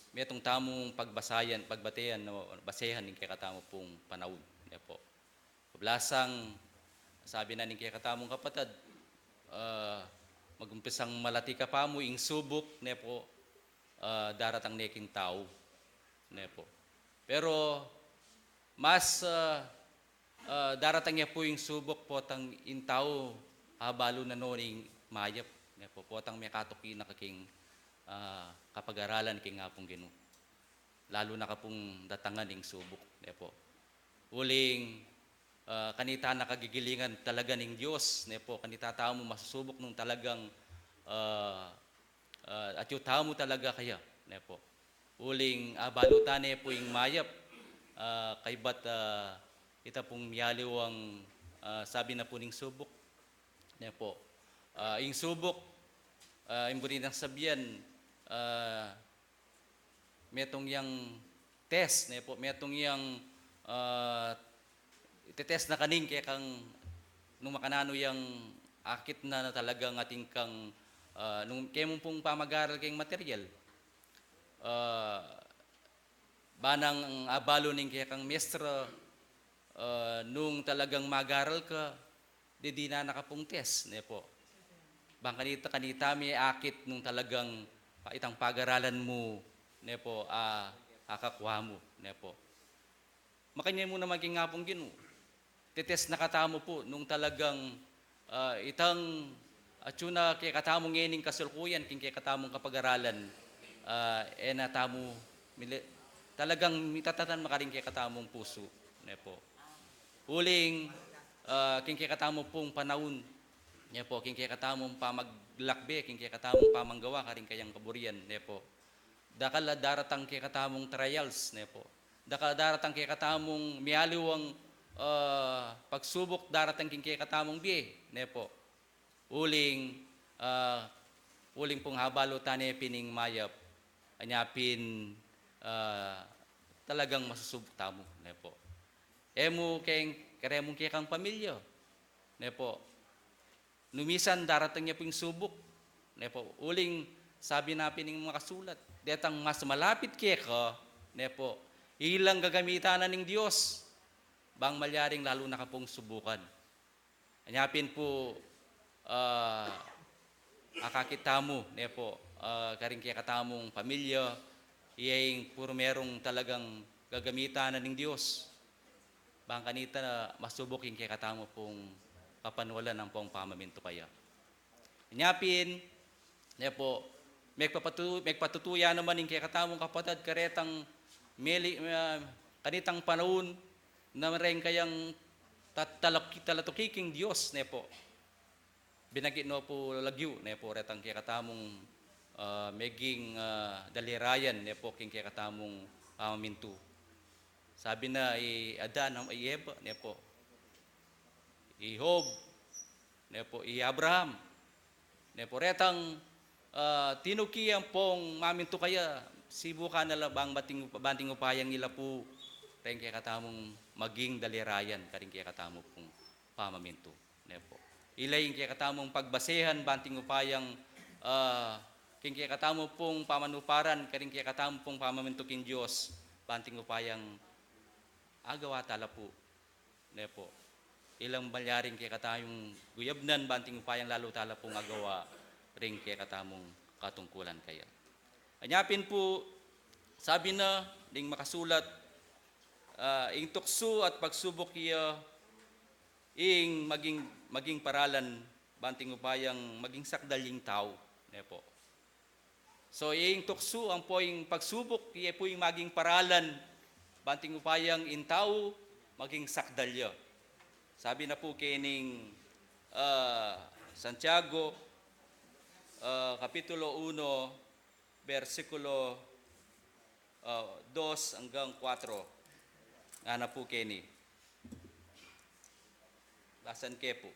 metung tamung pagbasayan, pagbatean, no, basehan ning kekatamu pung panaun, ne pu. Kablasang, sabi na ning kekatamung kapatad, ah, magumpisang malati ka pa mu, ing subuk, ne pu, ah, daratang ne king tau, ne pu. Pero, mas, ah, ah, daratang ya pu ing subuk potang ing tau abalu na no ning mayap, ne pu, potang mekatuki na ka king, ah, kapagaralan king Apung Ginu. Lalu na ka pung datangan ing subuk, ne pu. Uling, ah, kanita na kagigilingan talaga ning Dios, ne pu, kanita tamu masusubuk nung talagang, ah, ah, atyu tamu talaga kaya, ne pu. Uling, ah, abalu ta ne pu ing mayap, ah, kaybat, ah, ita pung mialiwang, ah, sabi na pu ning subuk, ne pu. Ah, ing subuk, ah, ing buri nang sabian, ah, metung yang test, ne pu, metung yang, ah, itetest na ka ning kekang nung makananu yang akit na, na talagang atin kang, ah, nung kemu pung pamagaral keng material. Ah, ba nang abalu ning kekang mestra, ah, nung talagang magaral ka, didinan na ka pung test, ne pu. Bang kanita, kanita me akit nung talagang pa-, itang pagaralan mu, ne pu, ah, akakua mu, ne pu. Makanyan mu naman king Apung Ginu. Tetest na ka tamu pu nung talagang, ah, itang atyu na kekatamu ngening kasalukuyan king kekatamung kapagaralan, ah, e na tamu mili-, talagang mitatatan makaring kekatamung pusu, ne pu. Uling, ah, king kekatamu pung panaun, ne pu, king kekatamung pamaglakbe, king kekatamung pamanggawa karing kayang kaburian, ne pu. Dakal a daratang kekatamung trials, ne pu. Dakal a daratang kekatamung mialiwang, ah, pagsubuk daratang king kekatamung bie, ne pu. Uling, ah, uling pung abalu ta ne pin ing mayap, anya pin, ah, talagang masusubuk tamu, ne pu. E mu keng, kareng kekang pamilya, ne pu. Nung misan daratang ya pu ing subuk, ne pu, uling sabi na pin ning makasulat, detang mas malapit keka, ne pu, ilang gagamitan na ning Dios, bang malyaring lalu na ka pung subukan. Anya pin pu, ah, akakit tamu, ne pu, ah, karing kekatamung pamilya, iya ing purmerung talagang gagamitan na ning Dios. Bang kanita masubuk ing kekatamu pung kapanwalan ampong pamamintu kaya. Anya pin, ne pu, megpapatu-, megpatutu ya naman ing kekatamung kapatad karetang meli-, ah, kanitang panaun na reng kayang tat-, talaki-, talatuki king Dios, ne pu. Binagi no pu lagyu, ne pu, retang kekatamung, ah, meging, ah, dalirayan, ne pu, king kekatamung pamamintu. Sabi na i Adan, i Eva, ne pu, i Job, ne pu, i Abraham, ne pu, retang, ah, tinuki ampong mamintu kaya, sibukan na la bang banting, banting upayang ila pu reng kekatamung maging dalirayan karing kekatamu pung pamamintu, ne pu. Ila ing kekatamung pagbasehan banting upayang, ah, king kekatamu pung pamanuparan, karing kekatamu pung pamamintu king Dios, banting upayang agawa ta la pu, ne pu. Ilang malyaring kekatayung guyabnan, banting upayang lalu tala pung agawa ring kekatamung katungkulan kaya. Anya pin pu, sabi na ding makasulat, ah, ing tuksu at pagsubuk ya ing maging, maging paralan, banting upayang maging sakdal ing tau, ne pu. So, ing tuksu, ampo ing pagsubuk, iya pu ing maging paralan, banting upayang ing tau maging sakdal ya. Sabi na pu kening, ah, Santiago, ah, Kapitulo uno, bersikulo, ah, dos hanggang kuwatro. Ngana pu keni. Basan ke pu.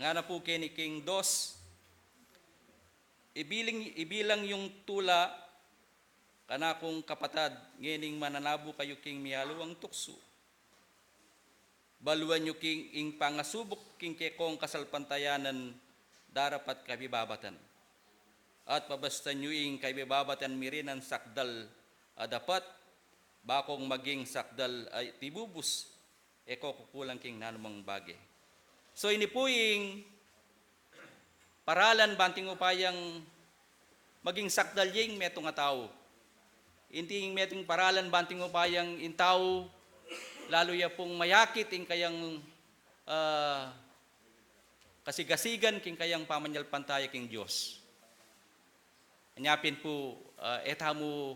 Ngana pu keni king dos, ibiling, ibilang yung tula kanakung kapatad, ngening mananabu kayu king mialiwang tuksu. Baluan yu king ing pangasubuk king kekong kasalpantayanan darapat kabibabatan. At pabastan yu ing kabibabatan mirinan sakdal a dapat, bakong maging sakdal a tibubus, e ko kukulang king nanumang bage. So, ini pu ing paralan banting upayang maging sakdal ya ing metung a tau. Iti ing metung paralan banting upayang ing tau, lalu ya pung mayakit ing kayang, ah, kasigasigan king kayang pamanyalpantaya king Dios. Anya pin pu, ah, e tamu,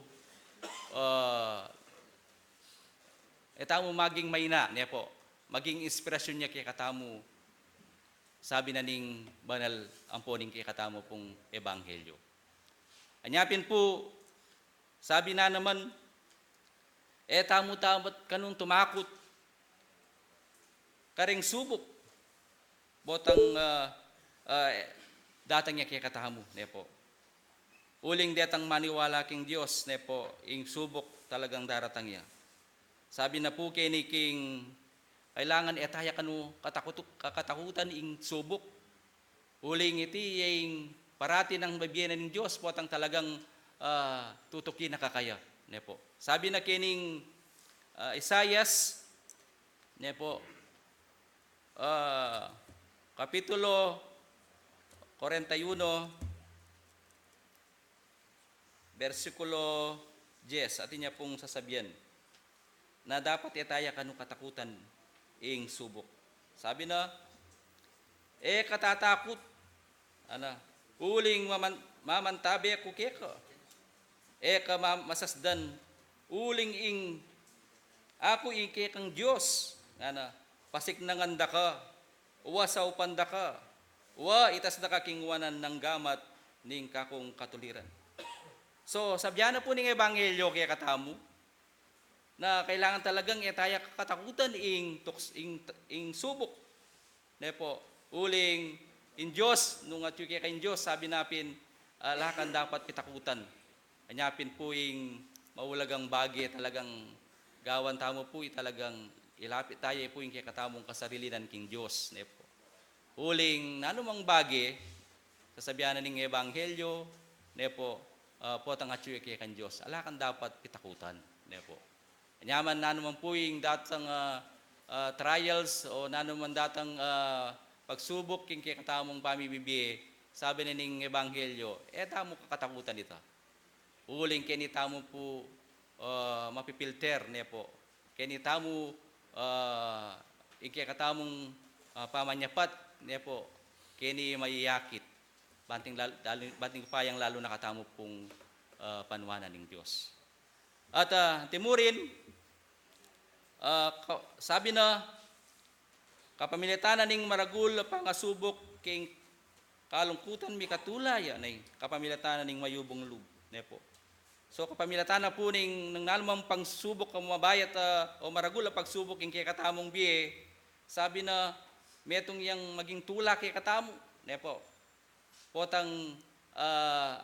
ah, e tamu maging maina, ne pu. Maging inspirasyon ya kekatamu, sabi na ning banal ampo ning kekatamu pung ebanghelyo. Anya pin pu, sabi na naman, e tamu dapat kanung tumakut karing subuk, botang, ah, ah, datang ya kekatamu, ne pu. Uling detang maniwala king Dios, ne pu, ing subuk talagang daratang ya. Sabi na pu keni king, kailangan e taya kanu katakut-, kakatakutan ing subuk. Uling iti ya ing parati nang bibie na ning Dios, potang talagang, ah, tutuki na kakaya, ne pu. Sabi na kening, ah, Isaias, ne pu, ah, Kapitulo kwarenta y uno, bersikulo diyes, atin ya pung sasabian na dapat e taya kanu katakutan ing subuk. Sabi na, e ka tatakut, ana, uling maman-, mamantabe ku keka. E ka ma-, masasdan, uling ing aku ing kekang Dios, ngana, pasiknangan da ka, wa saupan da ka, wa itas da ka king wanan nang gamat ning kakung katuliran. So, sabian na pu ning ebanghelyo kekatamu, na kailangan talagang e taya kakatakutan ing tuks-, ing, ing subuk. Ne pu, uling ing Dios, nung atyu keka ing Dios, sabi na pin, ah, ala kang dapat pitakutan. Anya pin pu ing maulagang bage talagang gawan tamu pu, i talagang ilapit taya pu ing kekatamung kasarilinan king Dios, ne pu. Uling nanumang bage, sasabian na ning ebanghelyo, ne pu, ah, potang atyu ya kekang Dios, ala kang dapat pitakutan, ne pu. Anya man nanuman pu ing datang, ah, ah, trials o nanuman datang, ah, pagsubuk king kekatamung pamibibie, sabi na ning ebanghelyo, e tamu kakatakutan ita. Uling keni tamu pu, ah, mapipilter, ne pu. Keni tamu, ah, ing kekatamung, ah, pamanyapat, ne pu, keni mayayakit. Banting lal-, lal-, banting upayang lalu na katamu pung, ah, panuanan ning Dios. At, ah, antimurin, ah, ka-, sabi na, kapamilatan na ning maragul a pangasubuk king kalungkutan mikatula ya, ne, kapamilatan na ning mayubung lub, ne pu. So, kapamilatan na pu ning, ning nanumang pangsubuk a mabayat, ah, o maragul a pagsubuk king kekatamung bie, sabi na, metung yang maging tula kekatamu, ne pu. Potang, ah,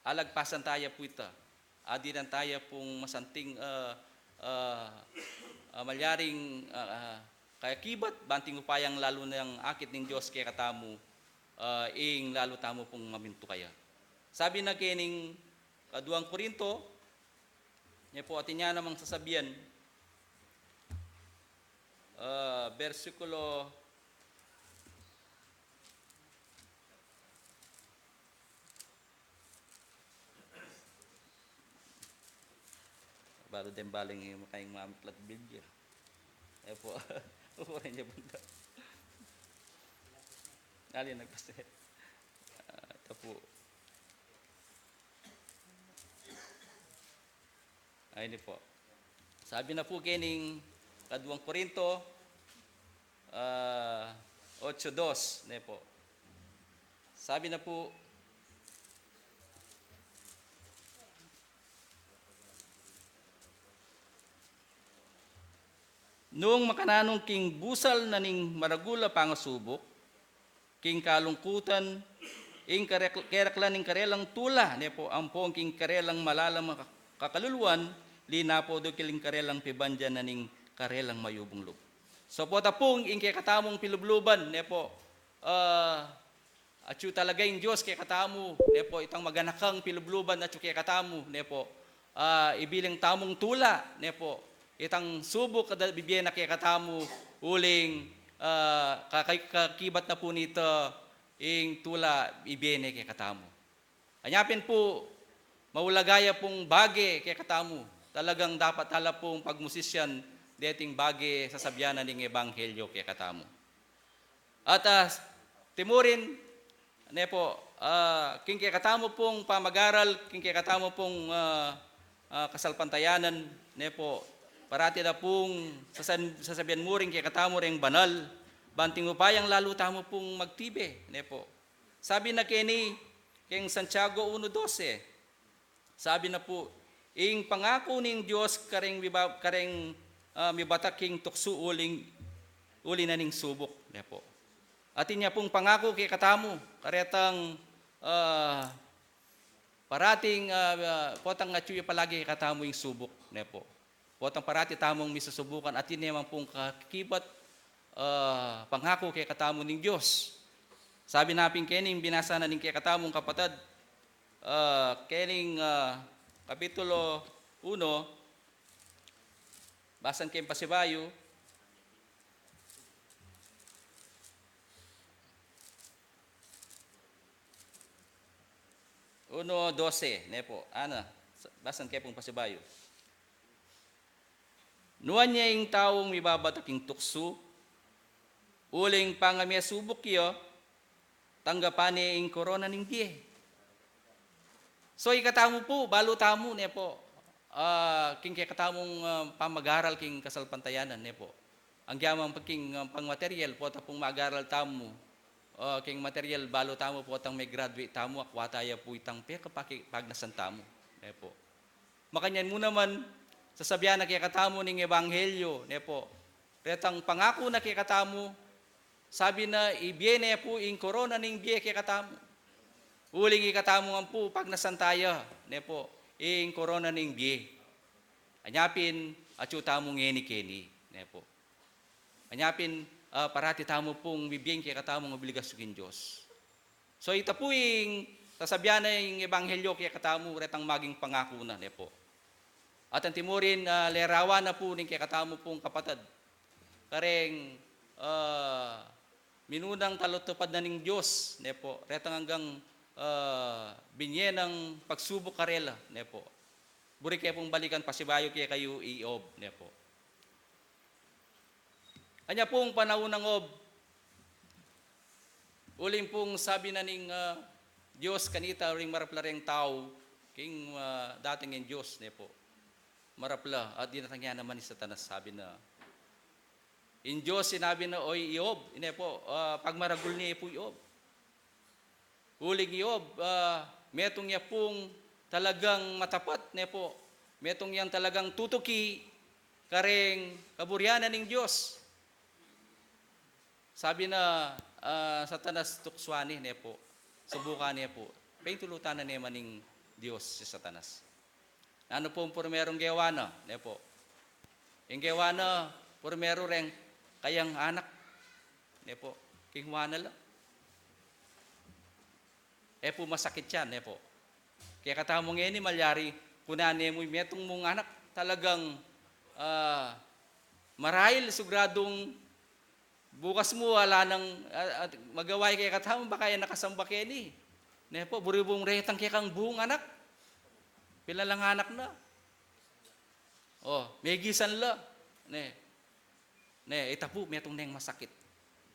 alagpasan taya pu ita. Adinan taya pung masanting, ah, ah, ah, malyaring, ah, ah, kayakibat, banting upayang lalu nang akit ning Dios kekatamu, ah, ing lalu tamu pung mamintu kaya. Sabi na kening, Kaduang Korinto, ne po, atin ya namang sasabian, ah, bersikulo, balu den baling makaing mamitlat bilya. E po, ukuran ya banda. Alin nagpase? Ah, ito po. Ay, ini po. Sabi na po kening Kaduang Korinto, ah, ocho dos, ne po. Sabi na po, nung makananu king busal na ning maragul a pangasubuk, king kalungkutan, ing karek-, keraklan ning karelang tula, ne po, ampong king karelang malalam a ka-, kakaluluan, linapo do king karelang pibandian na ning karelang mayubung lub. So, pota pung ing kekatamung pilubluban, ne po, ah, atyu talaga ing Dios kekatamu, ne po, itang maganakang pilubluban atyu kekatamu, ne po. Ah, ibiling tamung tula, ne po, itang subuk a da-, bibie na kekatamu, uling, ah, ka-, ka-, kakibat na po nita ing tula ibie ne kekatamu. Anya pin po, maulaga ya pung bage kekatamu. Talagang dapat tala pung pagmusisyan deting bage sasabian na ning ebanghelyo kekatamu. At, ah, timurin, ne po, ah, king kekatamu pung pamagaral, king kekatamu pung, ah, ah, kasalpantayanan, ne po, parati da pung sasan-, sasabian mu ring kekatamu reng banal, bang king upayang lalu tamu pung magtibe, ne po. Sabi na keni, keng Santiago uno doce, sabi na pu, ing pangaku ning Dios kareng miba-, kareng, ah, mibatak king tuksu uling, uli na ning subuk, ne pu. Atin ya pung pangaku kekatamu, karetang, ah, parating, ah, ah, potang atyu ya palagi kekatamu ing subuk, ne pu. Potang parati tamung misusubukan, atin ne man pung kakibat, ah, pangaku kekatamu ning Dios. Sabi na pin keni ing binasa na ning kekatamung kapatad, ah, kening, ah, kapitulo uno, basan ke pasibayu, uno doce, ne pu. Ana, basan ke pung pasibayu. Nuan ya ing taung mibabatak king tuksu, uling pangamesubuk ya, tanggapan ne ing korona ning bie. So, ikatamu pu, balu tamu, ne pu, ah, king kekatamung, ah, pamagaral king kasalpantayanan, ne pu. Anggiaman pa king, ah, pang material, pota pung magaral tamu, ah, king material, balu tamu, potang me-graduate tamu, akwa taya pu itang pekapaki-, pagnasan tamu, ne pu. Makanyan mu naman, sasabian na kekatamu ning ebanghelyo, ne pu. Retang pangaku na kekatamu, sabi na, ibie ne pu ing korona ning bie kekatamu. Uling ikatamu ngan pu, pagnasan taya, ne pu, ing korona ning bie. Anya pin, atyu tamu ngeni keni, ne pu. Anya pin, ah, parati tamu pung bibie ing kekatamung obligasyon king Dios. So, ita pu ing sasabian na ing ebanghelyo kekatamu, retang maging pangaku na, ne pu. At antimurin, ah, lerawan na pu ning kekatamu pung kapatad kareng, ah, minunang talutupad na ning Dios, ne pu. Retang anggang, ah, binye nang pagsubuk karela, ne pu. Buri ke pung balikan, pasibayu ke kayu i Job, ne pu. Anya pung panaun nang Job, uling pung sabi na ning, ah, Dios kanita, uling marapla reng tau, king, ah, dating ing Dios, ne pu. Marapla, at dinatang ya naman i Satanas, sabi na. Ing Dios sinabi na, oy, i Job, ne pu, ah, pagmaragul ne pu i Job. Uling i Job, ah, metung ya pung talagang matapat, ne pu. Metung yang talagang tutuki kareng kaburian na ning Dios. Sabi na, ah, Satanas, tuksuan ne, ne pu. Subukan ne pu. Paintulutan na ne man ning Dios i Satanas. Nanu pung purmerung gewa na, ne pu. Ing gewa na, purmeru reng kayang anak, ne pu. Kinuan na la. E pu masakit yan, ne pu. Kekatamu ngeni, malyari kunan ne mu, metung mung anak talagang, ah, marahil, siguradung bukas mu ala nang, ah, ah, magawa ya kekatamu, baka e na kasamba keni. Ne pu, buri mung retang kekang bung anak, pilan lang anak na. O, megisan la. Ne. Ne, ita pu, metung neng masakit.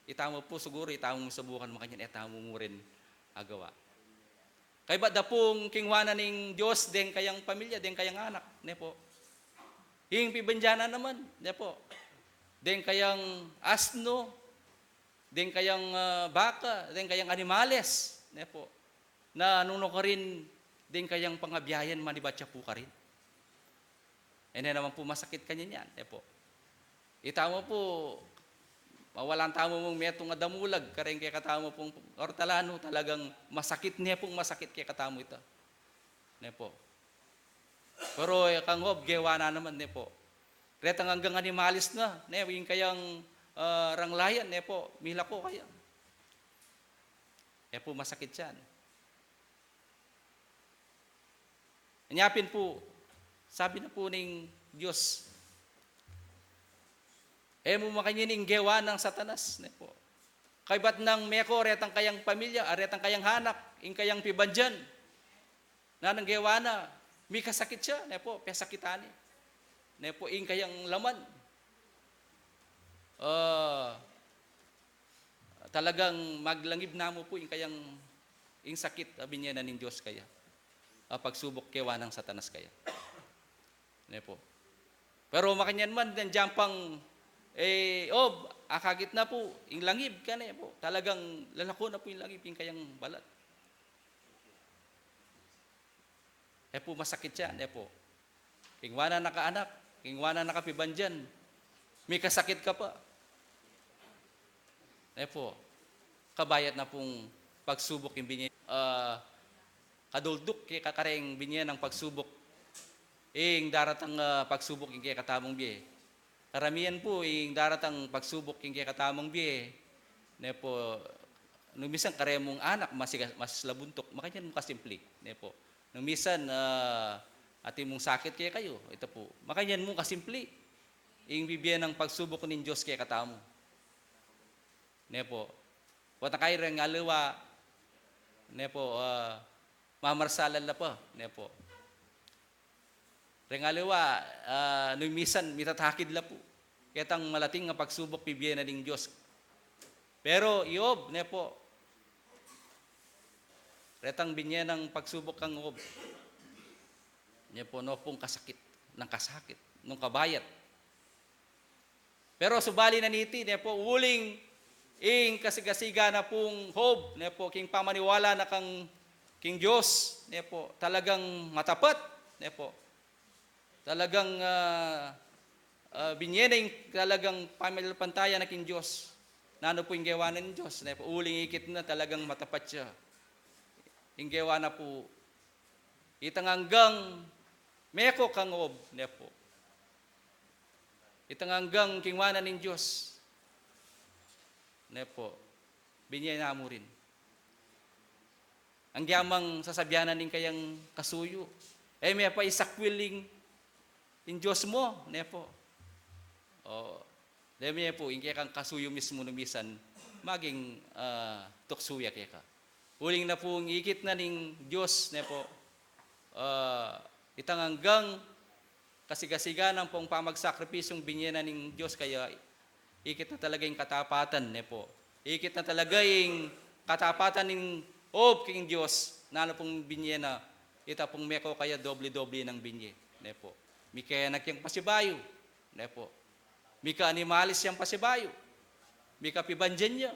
Itamu pu, siguru itamu mu subukan makanyan, e tamu mu rin agawa. Kaybat da pung kingwanan ning Dios deng kayang pamilya, deng kayang anak, ne pu. Ing pibandian na naman, ne pu. Deng kayang asno, deng kayang, ah, baka, deng kayang animales, ne pu. Na nung nukarin, deng kayang pangabiayan, manibat ya pu karin. E ne naman pu masakit kanyan yan, ne pu. Itamu pu, mawalan tamu mung metung a damulag kareng kekatamu pung ortalanu, talagang masakit ne pung masakit kekatamu ita. Ne pu. Pero, e, kang Job, gewa na naman, ne pu. Retang anggang animalis na, ne, ing kayang, ah, ranglayan, ne pu, milako kaya. E pu masakit yan. Anya pin pu, sabi na pu ning Dios, e mu makanyan ing gewa nang Satanas, ne pu. Kaybat nang meko retang kayang pamilya, ah, retang kayang anak, ing kayang pibandian. Nanung gewa na, mikasakit ya, ne pu, pesakitan ne. Ne pu, ing kayang laman. Ah, talagang maglangib na mu pu ing kayang, ing sakit a binie na ning Dios kaya. A pagsubuk kewa nang Satanas kaya. Ne pu. Pero makanyan man, nandiyan pang, e, o, akakit na pu, ing langib ka, ne pu. Talagang lalako na pu ing langib, ing kayang balat. E pu masakit yan, e pu. Kingwanan na ka anak, kingwanan na ka pibandian, mikasakit ka pa. E pu, kabayat na pung pagsubuk ing binie, ah, kadulduk keka kareng binie nang pagsubuk. Ing daratang, ah, pagsubuk ing kekatamung bie. Karamian pu, ing daratang pagsubuk king kekatamung bie, ne pu, nung misan karemung anak, mas, mas labuntuk, makanyan mu kasimpli, ne pu. Nung misan, ah, atin mung sakit kekayu, ita pu, makanyan mu kasimpli, ing bibie nang pagsubuk ning Dios kekatamu. Ne pu. Pota kayu reng aliwa, ne pu, ah, mamarsalan la pa, ne pu. Reng aliwa, ah, nung misan mitatakid la pu ketang malating a pagsubuk bibie na ning Dios. Pero i Job, ne pu, retang binie nang pagsubuk kang Job, ne pu, nopung kasakit nang kasakit, nung kabayat. Pero subali na niti, ne pu, uling ing kasigasiga na pung Job, ne pu, king pamaniwala na kang, king Dios, ne pu, talagang matapat, ne pu. Talagang, ah, ah, binie na ing talagang pamalalpantaya na king Dios. Nanu pu ing gewa na ning Dios, ne pu, uling ikit na talagang matapat ya. Ing gewa na pu, itang anggang meko kang Job, ne pu. Itang anggang kingwanan ning Dios, ne pu, binie na mu rin. Agyang sasabian na ning kayang kasuyu, e me pa isakwil ing, ing Dios mu, ne pu. O, deme pu, ing kekang kasuyu mismu nung misan maging, ah, tuksu ya keka. Uling na pung ikit na ning Dios, ne pu, ah, itang anggang kasigasiga na pung pamagsakripisyung binie na ning Dios kaya, ikit na talaga ing katapatan, ne pu. Ikit na talaga ing katapatan ning Job king Dios, nanu pung binie na, ita pung meko kaya doble-doble nang binie, ne pu. Mika anak yang pasibayu, ne pu. Mika animalis yang pasibayu. Mika pibandian ya.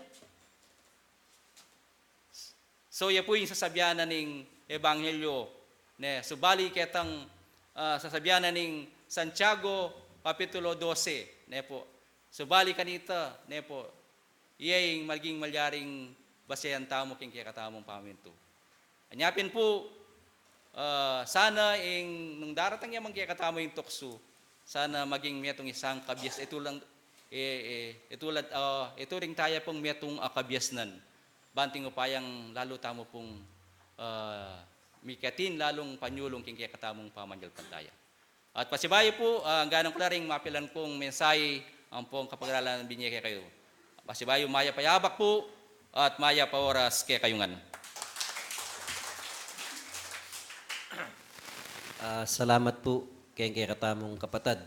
So, ya pu ing sasabian na ning Ebanghelyo, ne, subali ketang, ah, sasabian na ning Santiago, kapitulo dose, ne pu. Subali kanita, ne pu, iya ing maging malyaring basehan tamu king kekatamung pamamintu. Anya pin pu, ah, sana ing nung daratang ya mang kekatamu ing tuksu, sana maging metung isang kabias, itulad, e, e, itulad, ah, ituring taya pung metung a kabiasnan. Banting upayang lalu tamu pung, ah, mikatin lalung panyulung king kekatamung pamanjalpantaya. At pasibayu pu, ah, angganan ku la ring mapilan kung mensahe ampong kapag-aralan binye kekayu. Pasibayu mayap a yabak pu, at mayap a oras kekayu ngan. Ah, salamat pu keng kekatamung kapatad.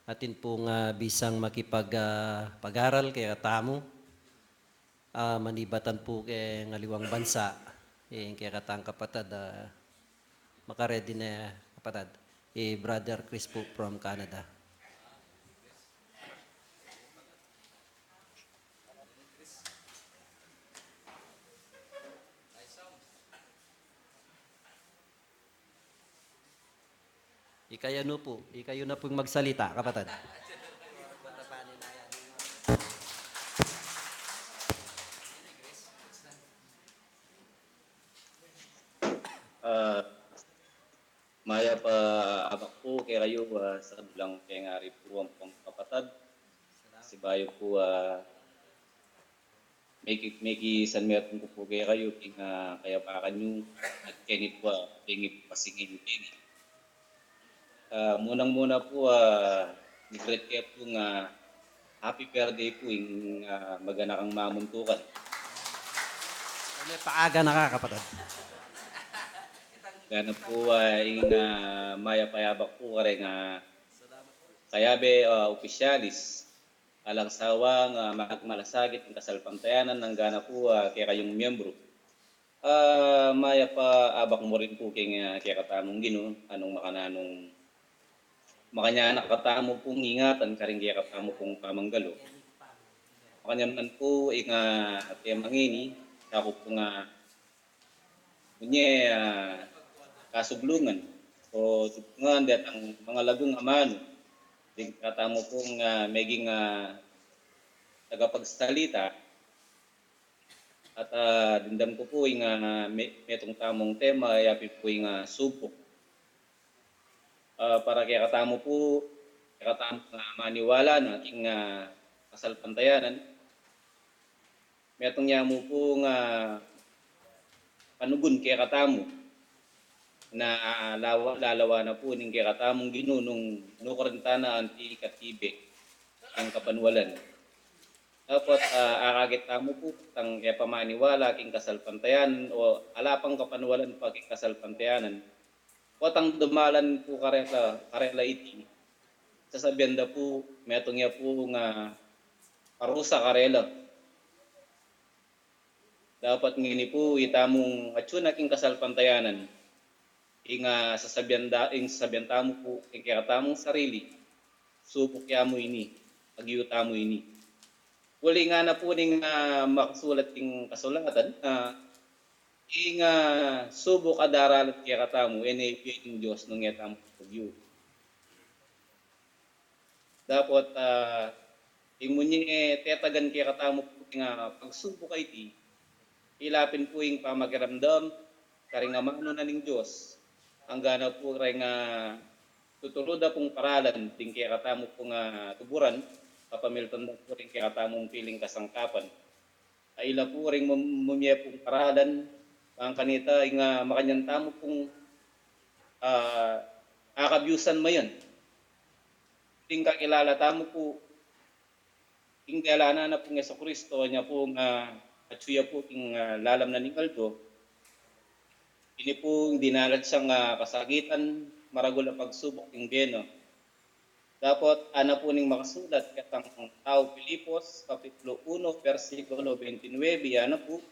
Atin pung, ah, bisang makipag, ah, pag-aral kekatamu. Ah, manibatan pu keng aliwang bansa, ing kekatang kapatad, ah, makaredi ne, kapatad. I Brother Chris pu from Canada. Ikayu na pu, ikayu na pung magsalita, kapatad. Ah, mayap a abak pu kekayu, ah, sablang pengari pu ampong kapatad. Sibayu pu, ah, meki, meki San Merton ku pu kekayu, king, ah, kayabakan yu, at keni pu, ah, bengi pu kasing keni. Ah, munang-muna pu, ah, i-greet ke pu nga happy birthday pu ing, ah, maganakang mamuntukan. Kami paaga na ka, kapatad. Gana pu, ah, ing, ah, mayap a yabak pu kareng, ah, kayabe, ah, opisyalis. Alang sawang, ah, magmalasakit ing kasalpantayanan, anggana pu, ah, kekayung miyembru. Ah, mayap a abak mu rin pu keng, ah, kekatamung Ginu, anung makananung makanyanak katamu pung ingatan karing kekatamu pung pamanggalu. Makanyan man pu ing, ah, tema ngeni, aku pu nga, munye, ah, kasublungan o tubungan detang mangalagung amanu ding kekatamu pung, ah, meging, ah, tagapagsalita. At, ah, dimdam ku pu ing, ah, me-, metung tamung tema, ya pi pu ing, ah, subuk. Ah, para kekatamu pu, kekatamung, ah, maniwala na king, ah, kasalpantayanan, metung ya mu pu nga panugun kekatamu na, ah, lawa-, lalawa na pu ning kekatamung Ginu nung nukurinta na anti katibe king kapanualan. Dapot, ah, akakit tamu pu, tang e pa maniwala king kasalpantayanan o ala pang kapanualan pa king kasalpantayanan, potang dumalan pu karela, karela iti, sasabian da pu, metung ya pu nga parusa karela. Dapot ngeni pu, itamung atsu na king kasalpantayanan, ing, ah, sasabian da, ing sasabian tamu pu king kekatamung sarili, subuk ya mu ini, agyu tamu ini. Uli ngana pu ning, ah, makasulat king kasulatan, ah, ing, ah, subuk a daralan kekatamu, e ne ibie ning Dios nung e tamu agyu. Dapot, ah, ing munye tetagan kekatamu pu ing, ah, pagsubuk a iti, ila pin pu ing pamakiramdam karing amanu na ning Dios, anggana pu reng, ah, tutulud da pung paralan ding kekatamu pung, ah, tuburan, kapamilatan da pu ring kekatamung piling kasangkapan. Ay ila pu ring mum-, mumie pung paralan, bang kanita ing, ah, makanyan tamu pung, ah, akabiusan mayan. Ding kakilala tamu pu ing delanan na pung Jesucristo, anya pu nga atsu ya pu king, ah, lalam na ning aldo. Ini pu ing dinalan yang, ah, kasakitan, maragul a pagsubuk king bie na. Dapot ana pu ning makasulat ketang tau Filipos, kapitulo uno, bersikulo twenty-nine, ana pu,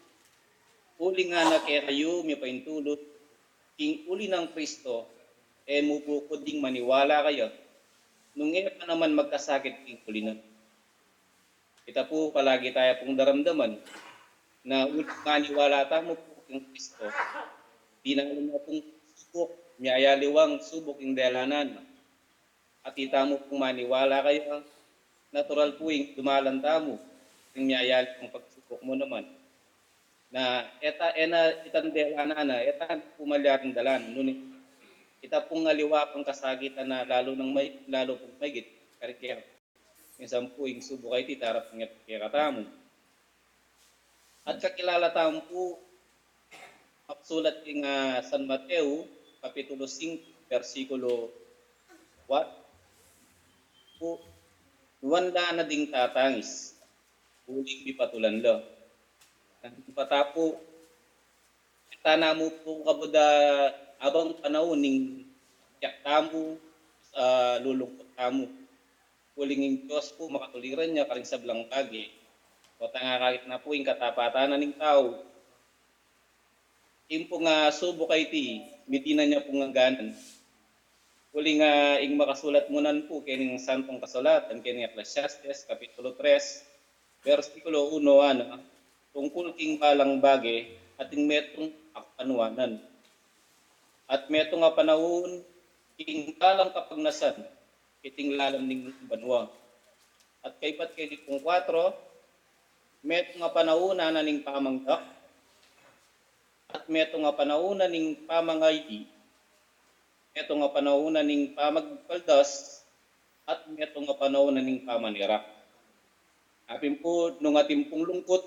uli ngana kekayu mipaintulud, king uli nang Kristo, e mu bukud ding maniwala kaya, nung e pa naman magkasakit king uli na. Ita pu palagi taya pung daramdaman, na uli maniwala tamu pu king Kristo, dinalan na pung subuk, miyayaliwang subuk ing delanan na. At itamu pung maniwala kaya, natural pu ing dumalan tamu king miyayaliwang pagsubuk mu naman. Na e ta, e na itang delanan na, e ta pu malyaring dalan, nune ita pung aliwa pang kasakitan na lalu nang may, lalu pung maigit, karing kaya. Minsan pu ing subuk a iti, darapun ya kekatamu. At kakilala tamu pu, Sulat king, ah, San Mateo, Kapitulo singko, bersikulo kwatro, pu, nuan la na ding tatangis, uling mipatulan la. Nandin pa ta pu, kita na mu pu kabud a abang panaun ning tiyak tamu, ah, lulungkut tamu. Uling ing Dios pu makatuliran ya karing sablang bage. Potang akakit na pu ing katapatan na ning tau. Ing pung, ah, subuk a iti, miti na nya pung angganan. Uling, ah, ing makasulat mu nan pu keng Santong Kasulatan, keng Ecclesiastes, Kapitulo tres, bersikulo uno, ana, tungkul king balang bage, ating metung a kapanuanan. At metung a panaun, king balang kapagnasan, iting lalam ning banua. At kaybat keni pung kwatro, metung a panaun, ana, ning pamangdak, at metung a panaun na ning pamangaidi, metung a panaun na ning pamagpaldas, at metung a panaun na ning pamanirak. Apin pu, nung atin pung lungkut,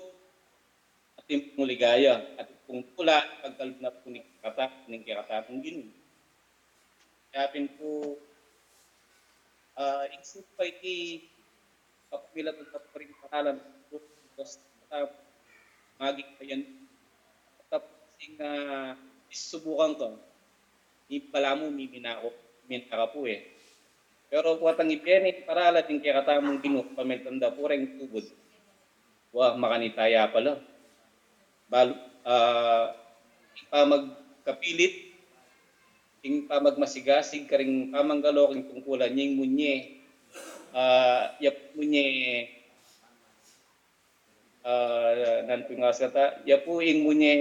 atin pung ligaya, atin pung tula, pagkalub na pu ning kekata-, ning kekatamung Ginu. Kaya pin pu, ah, ing subuk a iti, kapamilatan ta pu ring paralan, maging payan, tapos ing, ah, isubukan ka, ing balamu miminako, minaka pu e. Pero potang ibie ne ing paralan ning kekatamung Ginu, kapamilatan da pu reng tubud. Wa, makanita ya pala. Bal-, ah, ing pamagkapilit, ing pamagmasigasig karing pamanggalo king tungkulan, ing munye, ah, ya pu munye, ah, nanu pu ing asata, ya pu ing munye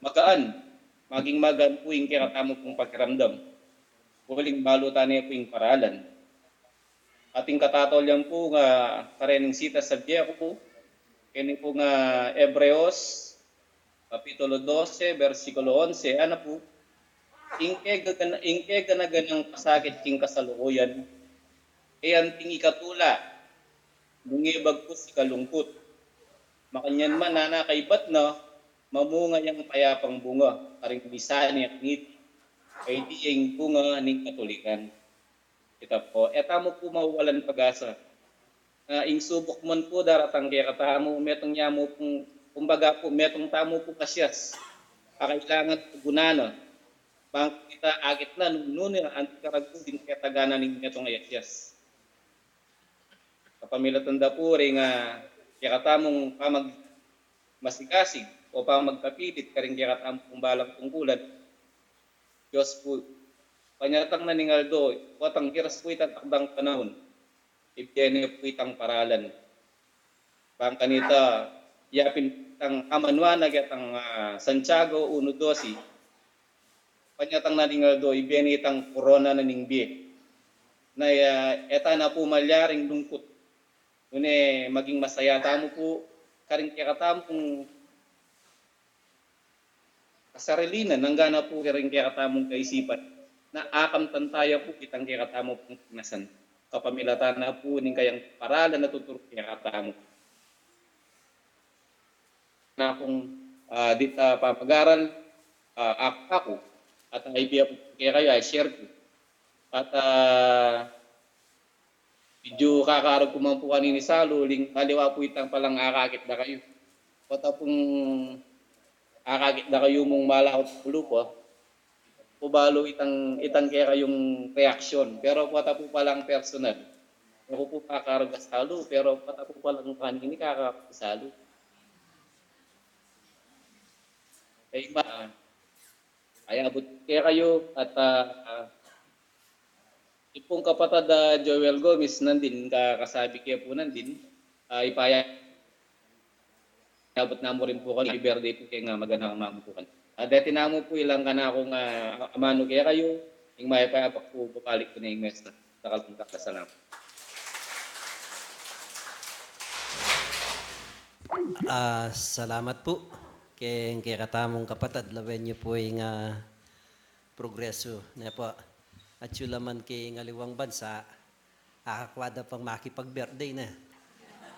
magaan, maging magaan pu ing kekatamu pung pakiramdam. Uling balu tane pu ing paralan. Ating katataulian pu nga karening sita subject ku, keni pu nga Hebreos, Kapitulo dose, bersikulo onse, ana pu, ing kega, ing keganaganang pasakit king kasalukuyan, e anting ikatula, nung e bagkus ikalungkut. Makanyan man, ana, kaybat na, mamunga yang payapang bunga, karing misan ya ngit, kaya iti ya ing bunga ning katuliran. Kita pu, e tamu pu mawalan pag-asa. Ah, ing subuk man pu daratang kekatamu, metung ya mu pung, kumbaga pu, metung tamu pu kasias. Akailangan pu guna na. Bang kita akit na nung nune anti karagul ding ketaganan ning metung a yasias. Kapamilatan da pu ring, ah, kekatamung pamagmasikasig o pamagkapilit karing kekatamung balang tungkulan. Dios pu, panyatang na ning aldo, potang iras pu itang takdang panaun, ibie ne pu itang paralan. Bang kanita, yapin itang amanuan na ketang, ah, Santiago uno doce, panyatang na ning aldo, ibie ne itang korona na ning bie. Na, ah, e ta na pu malyaring lungkut. Nune maging masaya tamu pu, karing kekatamung kasarilinan, nangga na pu karing kekatamung kaisipan, na akamtan taya pu itang kekatamu pung kagnasan. Kapamilatan na pu ning kayang paralan a tuturu kekatamu. Na kung, ah, dita pamagaral, ah, aku, aku, at, ah, ibie pu kekayu, i-share ku. At, ah, medyu kakarag ku man pu kanini salu, uling aliwa pu itang palang akakit da kayu. Pota pung akakit da kayu mung malakut ku lupa, ku balu itang, itang kekayung reaksyon. Pero pota pu palang personal. Aku pu kakarag salu, pero pota pu palang kanini kakarag salu. Kaya ma-, ayabut kekayu at, ah, ipung kapatad a Joel Gomez nandin, ka-, kasabi ke pu nandin, ah, ipaya-, ipayabut na mu rin pu keni, happy birthday pu keng, ah, maganang mamu pu keni. Ah, deti namu pu ilang kanakung, ah, amanu kekayu, ing mayap a abak pu, babalik ku ne ing mesa. Dakal pung dakal a salamat. Ah, salamat pu keng kekatamung kapatad, lawen yu pu ing, ah, progreso, ne pu. Atyu la man keng aliwang bansa, akakwa da pang makipag-birthday, ne.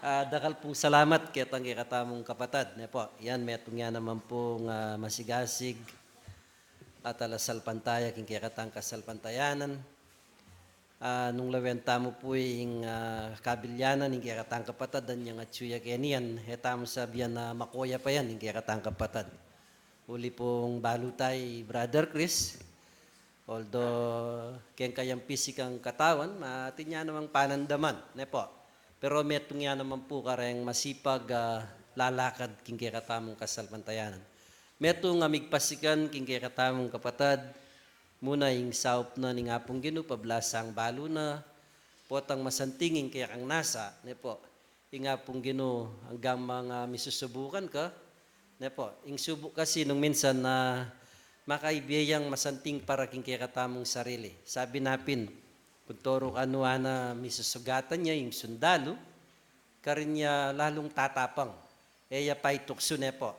Ah, dakal pung salamat ketang kekatamung kapatad, ne po. Yan, metung ya naman pung, ah, masigasig at alasalpantaya king kekatang kasalpantayanan. Ah, nung lawen tamu pu ing, ah, kabilyanan ing kekatang kapatad, anyang atyu ya keni yan, e tamu sabian na makoya pa yan ing kekatang kapatad. Uli pung balu ta i Brother Chris, although keng kayang pisikang katawan, atin ya namang panandaman, ne po. Pero metung ya naman pu kareng masipag, ah, lalakad king kekatamung kasalpantayanan. Metung a migpasikan king kekatamung kapatad, muna ing saup na ning Apung Ginu, pablasang balu na, potang masanting ing kekang nasa, ne po. Ing Apung Ginu, anggang manga misusubukan ka, ne po. Ing subuk kasi nung minsan na makaibie yang masanting para king kekatamung sarili. Sabi na pin, kung toro ka nuan na misusugatan ya ing sundalu, karin ya lalung tatapang. E ya paituksu, ne po.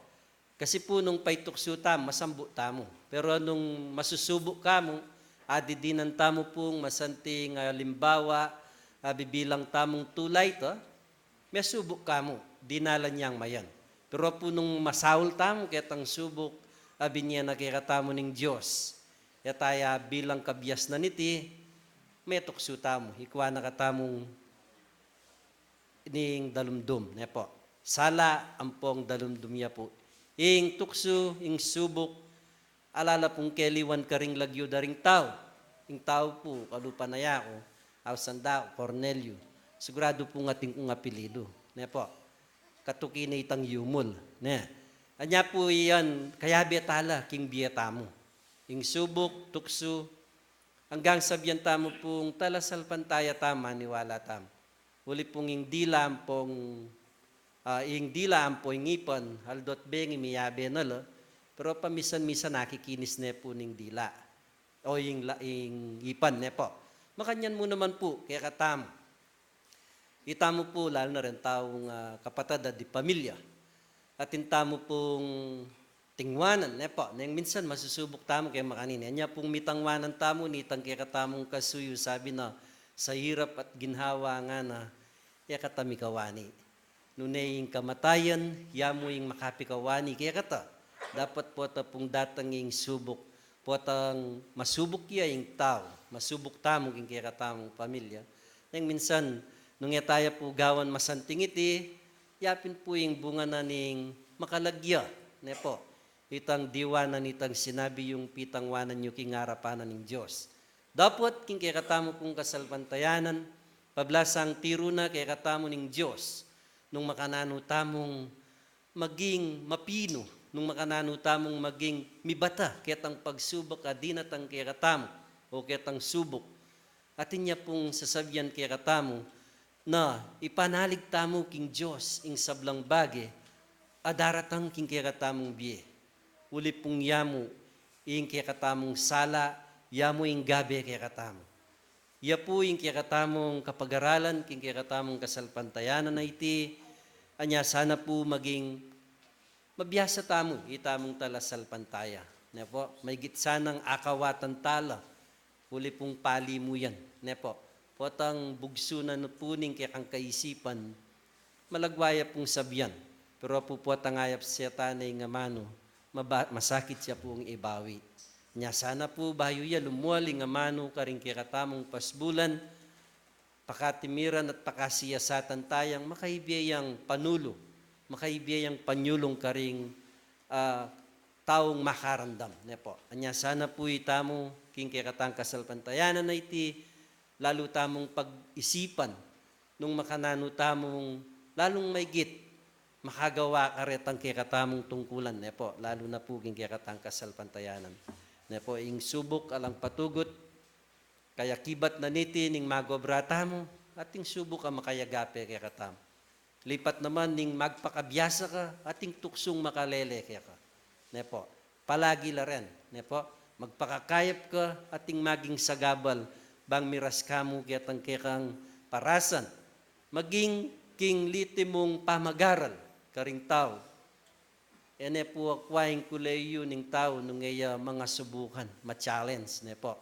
Kasi pu nung paituksu tamu, masambu tamu. Pero nung masusubuk kamu, adidinan tamu pung masanting, ah, alimbawa, ah, bibilang tamung tulay ta, mesubuk kamu, dinalan yang mayan. Pero pu nung masaul tamu ketang subuk a binie na kekatamu ning Dios, e ta ya bilang kabiasnan niti, metuksu tamu, ikua na katamung ning dalumdum, ne po. Sala ampong dalumdum ya pu. Ing tuksu, ing subuk, ala la pung keliwan karing lagyu da ring tau. Ing tau pu, kalupa na yaku, ausan da ku, Cornelio. Siguradu pung atin kung apelidu, ne po. Katuki na itang yumul, ne. Anya pu yan, kayabe ta la king bie tamu. Ing subuk, tuksu, anggang sabian tamu pung talasalpantaya tamu, maniwala tamu. Uli pung ing dila ampong, ah, ing dila ampo ing ipan, aldo't bengi miyabe na la, pero pamisan-misan akikinis ne pu ning dila. O ing la-, ing ipan, ne po. Makanyan mu naman pu, kekatamu. Itamu pu, lalu na rin taung, ah, kapatad a di pamilya. Atin tamu pung tingwanan, ne po, neng minsan masusubuk tamu keng makanini. Anya pung mitangwanan tamu, nitang kekatamung kasuyu, sabi na, sa hirap at ginhawa ngana, e kata mikawani. Nune ing kamatayan, ya mu ing makapikawani kekata. Dapat pota pung datang ing subuk, potang masubuk ya ing tau, masubuk tamu king kekatamung pamilya. Neng minsan, nung e ta ya pu gawan masanting iti, ya pin pu ing bunga na ning makalagya, ne po. Itang diwa na nitang sinabi yung pitangwanan yu king arapan na ning Dios. Dapot king kekatamu pung kasalpantayanan, pablasang tiru na kekatamu ning Dios, nung makananu tamung maging mapinu, nung makananu tamung maging mibata ketang pagsubuk a dinatang kekatamu, o ketang subuk. Atin ya pung sasabian kekatamu na ipanalig tamu king Dios ing sablang bage a daratang king kekatamung bie. Uli pung ya mu ing kekatamung sala, ya mu ing gabe kekatamu. Ya pu ing kekatamung kapagaralan king kekatamung kasalpantayanan a iti, anya sana pu maging mabiasa tamu, itamung talasalpantaya. Ne po, maigit sanang akawatan ta la, uli pung palimuyan. Ne po, potang bugsu na pu ning kekang kaisipan, malagwa ya pung sabian. Pero pu potang ayap seta ne ing amanu, maba-, masakit ya pung ibawi. Nya sana pu bayu ya lumual ing amanu karing kekatamung pasbulan, pakatimiran at pakasiyasatan tayang makaibie yang panulu, makaibie yang panyulung karing, ah, taung makarandam, ne po. Anya sana pu itamu, king kekatang kasalpantayanan a iti, lalu tamung pag-isipan, nung makananu tamung lalung maigit, makagawa karetang kekatamung tungkulan, ne po, lalu na pu king kekatang kasalpantayanan. Ne po, ing subuk alang patugut, kayakibat na niti ning magobra tamu, ating subuk a makayagape kekatamu. Lipat naman ning magpakabiasa ka, ating tuksung makalele keka. Ne po, palagi la ren, ne po, magpakakayap ka, ating maging sagabal, bang miras kamu ketang kekang parasan. Maging king liti mung pamagaral karing tau. E ne pu akwa ing kuleyu ning tau nung e ya mangasubukan, ma-challenge, ne po.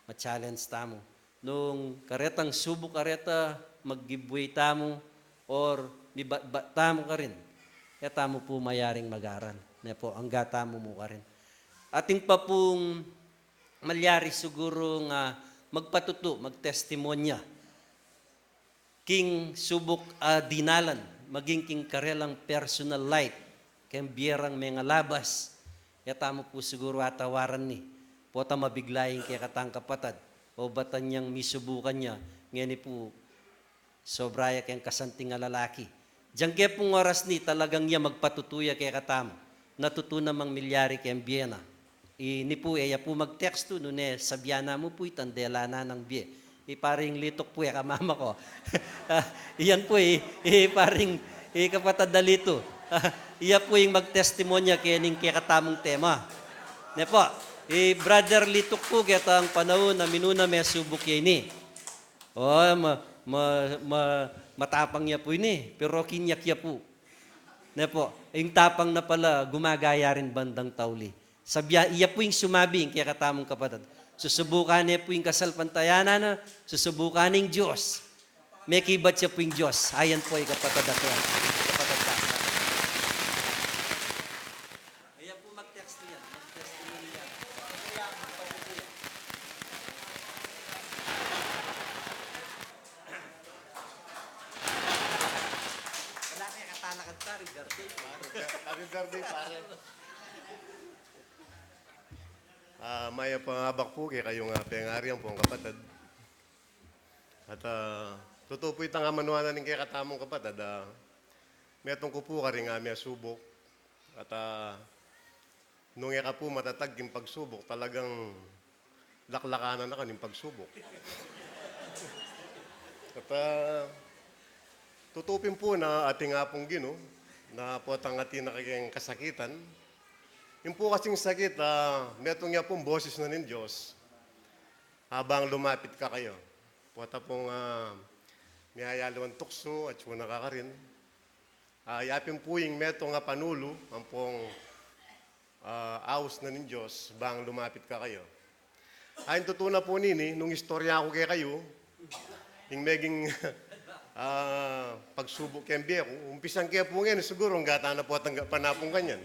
Ma-challenge tamu. Nung karetang subuk a reta, mag-give way tamu, or mibatbat tamu karin, e tamu pu mayaring mag-aral. Ne pu, angga tamu mu karin. Atin pa pung malyari siguru nga magpatutu, magtestimonya king subuk a dinalan, maging king karelang personal life, keng bie rang mengalabas, e tamu pu siguru atawaran ni, pota mabigla ing kekatang kapatad, o batan yang misubukan ya, ngeni pu, sobra ya keng kasanting a lalaki. Diang ke pung oras ni talagang ya magpatutu ya kekatamu. Natutu namang milyari keng bie na. Ini pu, e ya pu magtekstu, nune sabian na mu pu itang dela na nang bie. I paring Lituk pu, e ka mama ko. Ah, iyan pu, i, i paring, i kapatad a Lituk. Ah, iya pu ing magtestimonya kening kekatamung tema. Ne pu, i Brother Lituk pu, ketang panaun a minuna mesubuk ya ini. O, ma-, ma-, ma-, matapang ya pu ini, pero kinyak ya pu. Ne pu, ing tapang na pala gumagaya rin bandang tauli. Sabya, iya pu ing sumabi, ing kekatamung kapatad. Susubukan ne pu ing kasalpantayanan na, susubukan ning Dios. Mekibat ya pu ing Dios. Ayan pu, ing kapatad a, kapatad a. Ayan pu, mag-text niya. Mag-text niya. Wala kaya katalakad, pare, garden. Happy birthday, pare. Ah, mayap a abak pu kekayung pengari ampong kapatad. At, ah, tutu pu itang amanuan na ning kekatamung kapatad, ah, metung ku pu karing, ah, mesubuk. At, ah, nung e ka pu matatag king pagsubuk, talagang laklakanan na ka ning pagsubuk. At, ah, tutu pin pu na atin Apung Ginu, na potang atin na keng kasakitan. Ing pu kasing sakit, ah, metung ya pung boses na ning Dios. Habang lumapit ka kaya. Pota pung, ah, miyayaliwang tuksu, atsu na ka karin. Ah, ya pin pu ing metung a panulu, ampong, ah, aus na ning Dios, bang lumapit ka kaya. Ay, ing tutu na pu nini, nung istorya ku kekayu, ing meging, ah, pagsubuk keng bie ku, umpisan ke pu ngeni, siguru, angga ta na pu at angga pa na pung kanyan.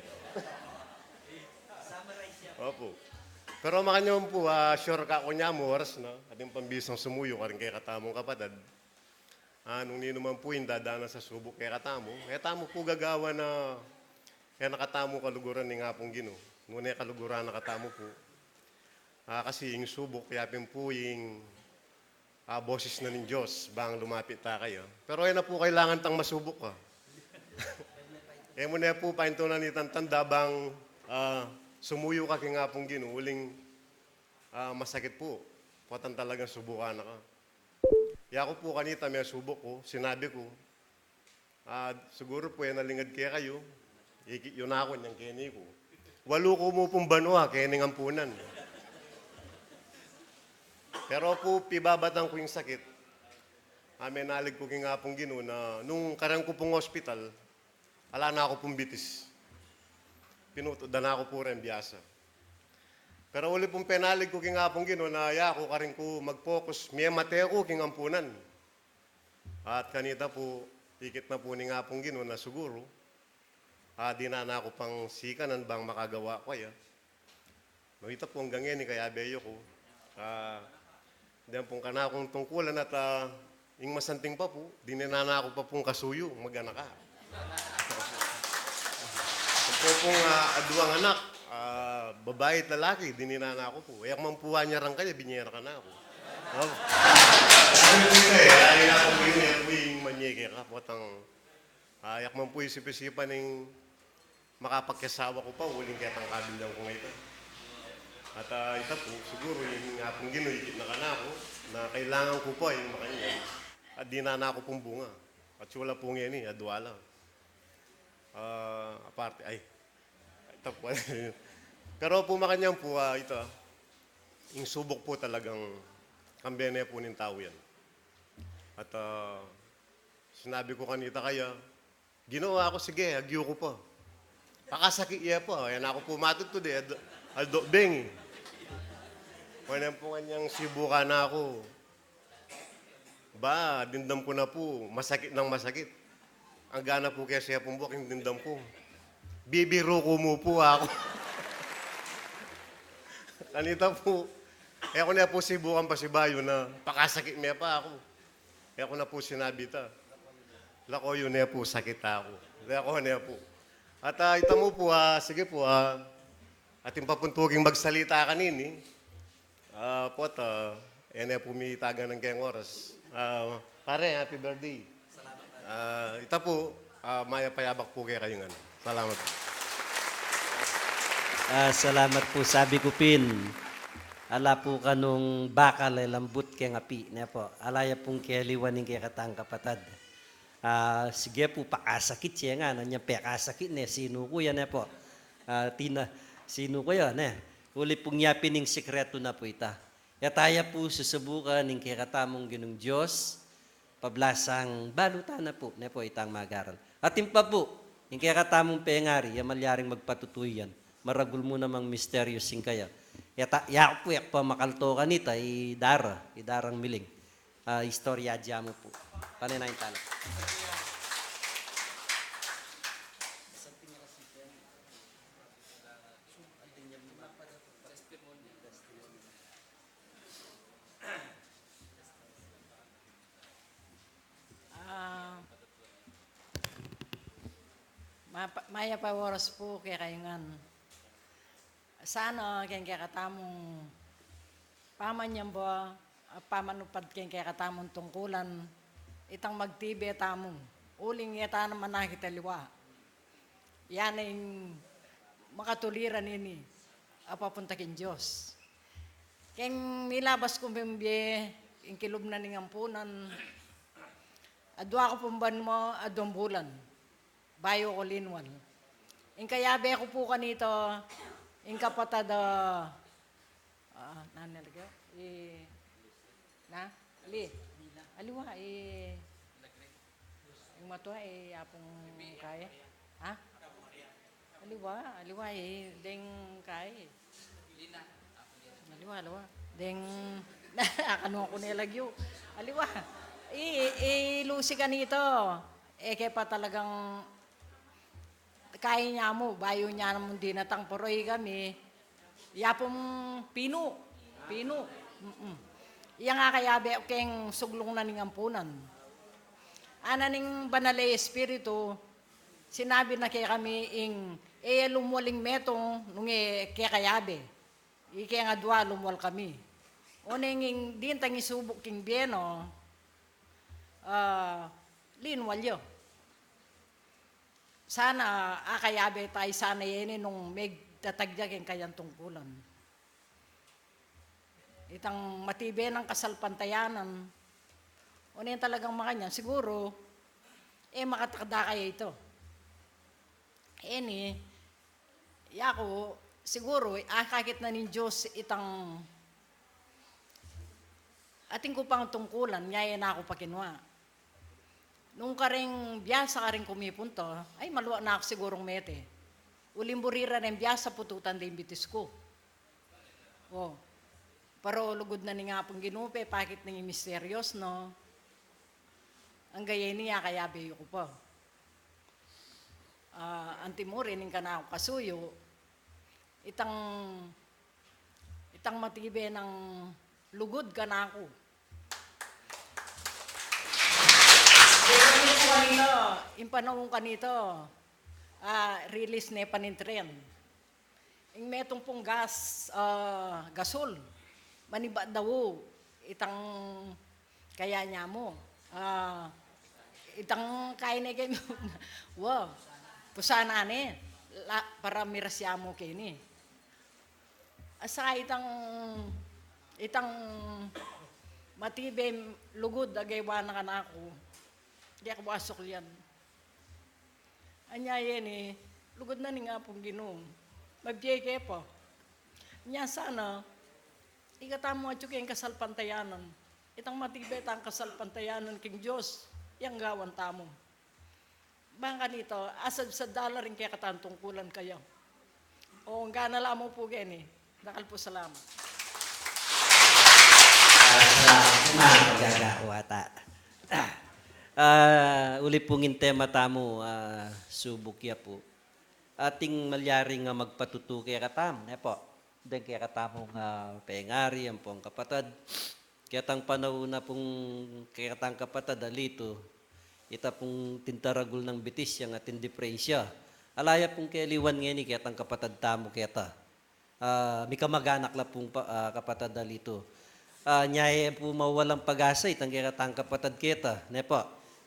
Opu. Pero makanyan pu, ah, sure ka ku nya mu oras na, atin pang bisang sumuyu karing kekatamung kapatad. Ah, nung ninu man pu ing dadanan sa subuk kekatamu, e tamu pu gagawan na, e na katamu kaluguran ning Apung Ginu. Nune kaluguran na katamu pu. Ah, kasi ing subuk, ya pin pu ing, ah, boses na ning Dios, bang lumapit ta kaya. Pero e na pu kailangan tang masubuk ka. E mu ne pu paintunan itang tanda bang, ah, sumuyu ka king Apung Ginu, uling, ah, masakit pu. Potang talagang subukan na ka. Ya ku pu kanita, mesubuk ku, sinabi ku, ah, siguru pu e na lingad kekayu, ikit yu na ku, nyang keni ku. Walu ku mu pung banua, kening ampunan. Pero pu, pibabatan ku ing sakit. Ah, menalig ku king Apung Ginu na nung karin ku pung ospital, ala na ku pung bitis. Pinutu, dana ku pu reng biasa. Pero uli pung penalig ku king Apung Ginu na ya ku karin ku mag-focus, mie mate ku king ampunan. At kanita pu, ikit na pu ning Apung Ginu na siguru, ah, dinan na ku pang sikanan bang makagawa ku kaya. No, ita pu anggang ngeni kayabe yu ku. Ah, den pung kanakung tungkulan at, ah, ing masanting pa pu, dinan na ku pa pung kasuyu, mag-anak ka. Ing pu pung, ah, aduang anak, ah, babai at lalaki, dinan na ku pu. E ku man pu anyarang kaya, binyera ka na ku. Oh. Ay, ay, ay, ay, ay, ay, manyeke ka, potang, ah, e ku man pu isip-isipan ing makapagkasawa ku pa, uling ketang kabilyan ku ngeni. At, ah, ita pu, siguru, ing Apung Ginu, ikit na kanaku, na kailangan ku pa ing makanyan. At dinan na ku pung bunga. At sula pu ngeni, adua la. Ah, aparte, ay. Ita pu. Pero pu makanyan pu, ah, ita, ing subuk pu talagang kambe ne pu ning tau yan. At, ah, sinabi ku kanita kaya, Ginu, aku, sige, agyu ku pa. Pakasakit ye pa, e na ku pu matudtud e, aldo, aldo bengi. Makanyan pu nganyang sibukan na ku. Ba, dimdam ku na pu, masakit nang masakit. Ang gana pu kasi pu, buwak ing dimdam ku. Bibiru ku mu pu aku. Kanita pu, e ku ne pu sibukan pasibayu na pakasakit me pa aku. E ku na pu sinabi ta. Lako yu ne pu sakit aku. Lako ne pu. At, ah, ita mu pu, ah, sige pu, ah, atin pa pung tuking magsalita kanini. Ah, pu, ah, e ne pu mi tagan ing keng oras. Ah, pare, happy birthday. Ah, ita pu, ah, mayap a yabak pu kekayu ngan. Salamat. Ah, salamat pu, sabi ku pin. Ala pu kanung bakal e lambut keng api, ne pu. Ala ya pung keliwan ing kekatang kapatad. Ah, sige pu, pakasakit ye ngan, anya pekasakit ne, sinuku ya ne pu. Ah, tina, sinuku ya ne. Uli pung yapin ing sikretu na pu ita. Yata ya pu susubukan ing kekatamung Ginung Dios, pablasang balutan na pu, ne pu, itang magaral. Atin pa pu, ing kekatamung pengari, ya malyaring magpatutuyan, maragul mu namang misteryo sing kaya. Yata, ya pu, e ku pa makalto kanita, idara, idarang miling. Ah, istorya dya mu pu. Pane na ing tala. Ah, mapa-, mayap a oras pu kekayu ngan. Sana keng kekatamung pamanyamba, ah, pamanupad keng kekatamung tungkulan, itang magtibe tamu. Uling e ta naman manakit aliwa. Yan ing makatuliran ini, a papunta king Dios. Keng milabas ku pung bie, ing kilub na ning ampunan, adwa ku pung banua, aduang bulan bayu ku linwal. Ing kayabe ku pu kanita, ing kapatad, ah, ah, nanu lagi? I, na? Ali. Aliwa, i, ing matua, i, apung kaya. Ha? Aliwa, aliwa, i, deng kaya. Aliwa, aliwa. Deng, akanu ku ne lagyu. Aliwa. I, i, Lucy kanita. E ke pa talagang kaya nya mu, bayu nya namu dinatang, pero ikami, ya pung pinu, pinu. Mm-mm. Yang akayabe ku keng suglung na ning ampunan. Ana ning Banal a Espiritu, sinabi na kekami ing, e ya lumwal ing metung nung e kekayabe. Ikeng adwa lumwal kami. Oneng ing dintang isubuk king bie na, ah, linwal ya. Sana akayabe tayu sana yeni nung megdatag ya keng kayang tungkulan. Itang matibe nang kasalpantayanan. Oneng talagang makanyan, siguru, e makatakda kaya ita. Eni, yaku, siguru, akakit na ning Dios itang atin ku pang tungkulan, nya e na ku pakinua. Nung kareng biasa karing kumipunta, ay, malwa na ku sigurung mete. Uling buri ra reng biasa pututan ding bitis ku. O, pero lugud na ning Apung Ginu, pepakit na ning misterios, no? Angga yeni akayabe yu ku pa. Ah, antimurin ing kanaku kasuyu, itang, itang matibe nang lugud kanaku. Ing panaun kanita, ing panaun kanita, ah, release ne pa ning tren. Ing metung pung gas, ah, gasul, manibat da u, itang kaya nya mu, ah, itang kaine keni, wa, pusana ne, la, para miras ya mu keni. Asa itang, itang matibe lugud a gewa na kanaku, di aku asuklian. Anya yeni, lugud na ning Apung Ginu, mabie ke pa. Nya sana, ikatamu atyu keng kasalpantayanan. Itang matibe tang kasalpantayanan king Dios, yang gawan tamu. Bang kanita, asabsab da la ring kekatang tungkulan kaya. O, ngana la mu pu keni. Dakal pung salamat. Ah, salamat, mapagagawa ta. Ah, Uli pung ing tema tamu, ah, subuk ya pu. Atin malyari nga magpatutu kekatamu, ne pu. Deng kekatamung, ah, pengari, ampong kapatad. Ketang panaun na pung kekatang kapatad alitu, ita pung tintaragul nang bitis yang atin diperensya. Ala ya pung keliwan ngeni ketang kapatad tamu keta. Ah, mikamag-anak la pung pa-, ah, kapatad alitu. Ah, nya e pu mawalang pag-asa itang kekatang kapatad keta, ne pu.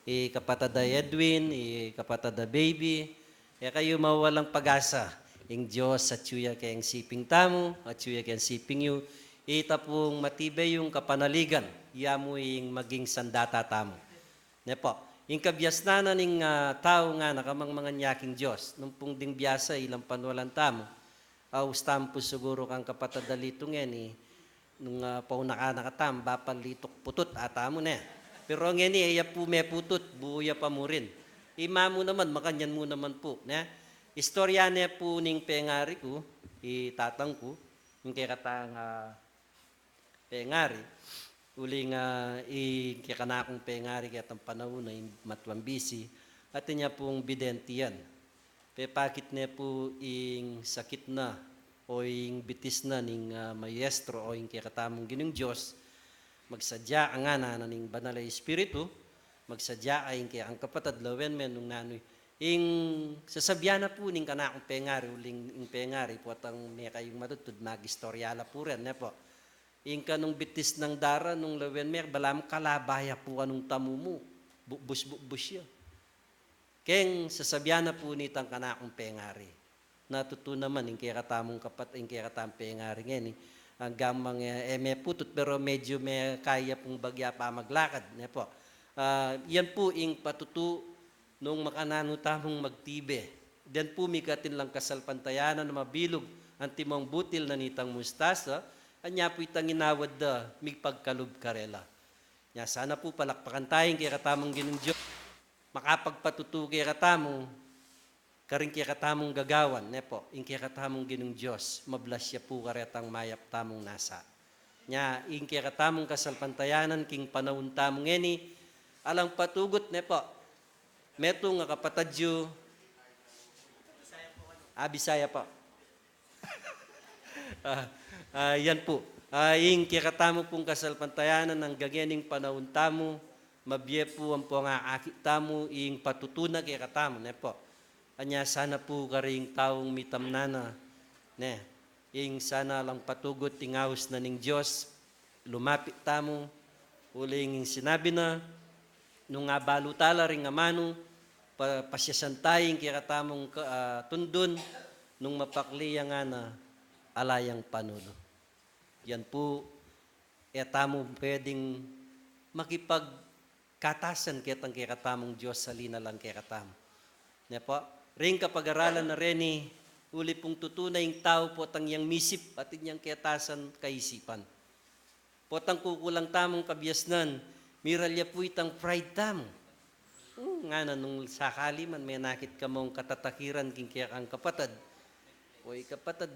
I kapatad a Edwin, i kapatad a Baby, e kayu mawalang pag-asa. Ing Dios atyu ya keng siping tamu, atyu ya keng siping yu. Ita pung matibe yung kapanaligan, ya mu ing maging sandata tamu. Ne pu. Ing kabiasnan na ning, ah, tau ngana kamangmangan ya king Dios. Nung pung ding biasa ilang panualan tamu, aus tamu pu siguru kang kapatad alitu ngeni, nung, ah, paunakanak tamu, bapal lituk putut atamu, ne. Pero ngeni, e ya pu meputut, buu ya pa murin. Ima mu naman, makanyan mu naman pu, ne. Istorya ne pu ning pengari ku, i tatang ku, ing kekatang, ah, pengari. Uling, ah, i kekanakung pengari ketang panaun na, ing matuang bisi, atin ya pung bidenti yan. Pepakit ne pu ing sakit na, o ing bitis na ning, ah, maestro, o ing kekatamung Ginung Dios, magsadya ka ngana na ning Banal a Espiritu, magsadya ka ing kekang kapatad lawen me nung nanu. Ing sasabyan na pu ning kanakung pengari, uling ing pengari, potang mekayung matutud, magistorya la pu ren, ne pu. Ing kanung bitis nang dara nung lawen me, balamu kalaba ya pu kanung tamu mu. Bubus-bubus ya. Keng sasabyan na pu nitang kanakung pengari. Natutu naman, ing kekatamung kapat-, ing kekatamung pengari ngeni. Anggang mang, eh, e meputut, pero medyu mekaya pung bagya pa maglakad, ne pu. Ah, yan pu ing patutu nung makananu tamung magtibe. Dinan pu mikatin lang kasalpantayanan a mabilug antimong butil na nitang mustasa, anya pu itang inawad da, mipagkalub karela. Nya sana pu palakpakan taya ing kekatamung Ginung Dios. Makapagpatutu kekatamu, karing kekatamung gagawan, ne pu, ing kekatamung Ginung Dios, mablas ya pu karetang mayap tamung nasa. Nya, ing kekatamung kasalpantayanan, king panaun tamu ngeni, alang patugut, ne pu. Metung a kapatad yu, a, Bisaya pu. Ah, ah, yan pu. Ah, ing kekatamu pung kasalpantayanan, anggang ngening panaun tamu, mabie pu ampong akakit tamu, ing patutu na kekatamu, ne pu. Anya sana pu karing taung mitamnana, ne, ing sana alang patugut ing aus na ning Dios, lumapit tamu, uling sinabi na, nung abalu tala ring amanu, pa-, pasyasan taya ing kekatamung ka-, ah, tundun, nung mapakli ya ngana, ala yang panulu. Yan pu, e tamu pwedeng makipagkatasan ketang kekatamung Dios, salina lang kekatamu. Ne pu, ring kapag-aralan na reni, uli pung tutu na ing tau potang yang misip, atin yang ketasan kaisipan. Potang kukulang tamung kabiasnan, miralya pu itang pride tamu. Hmm, ngana nung sakali man menakit ka mong katatakiran king kekang kapatad. Oy, kapatad,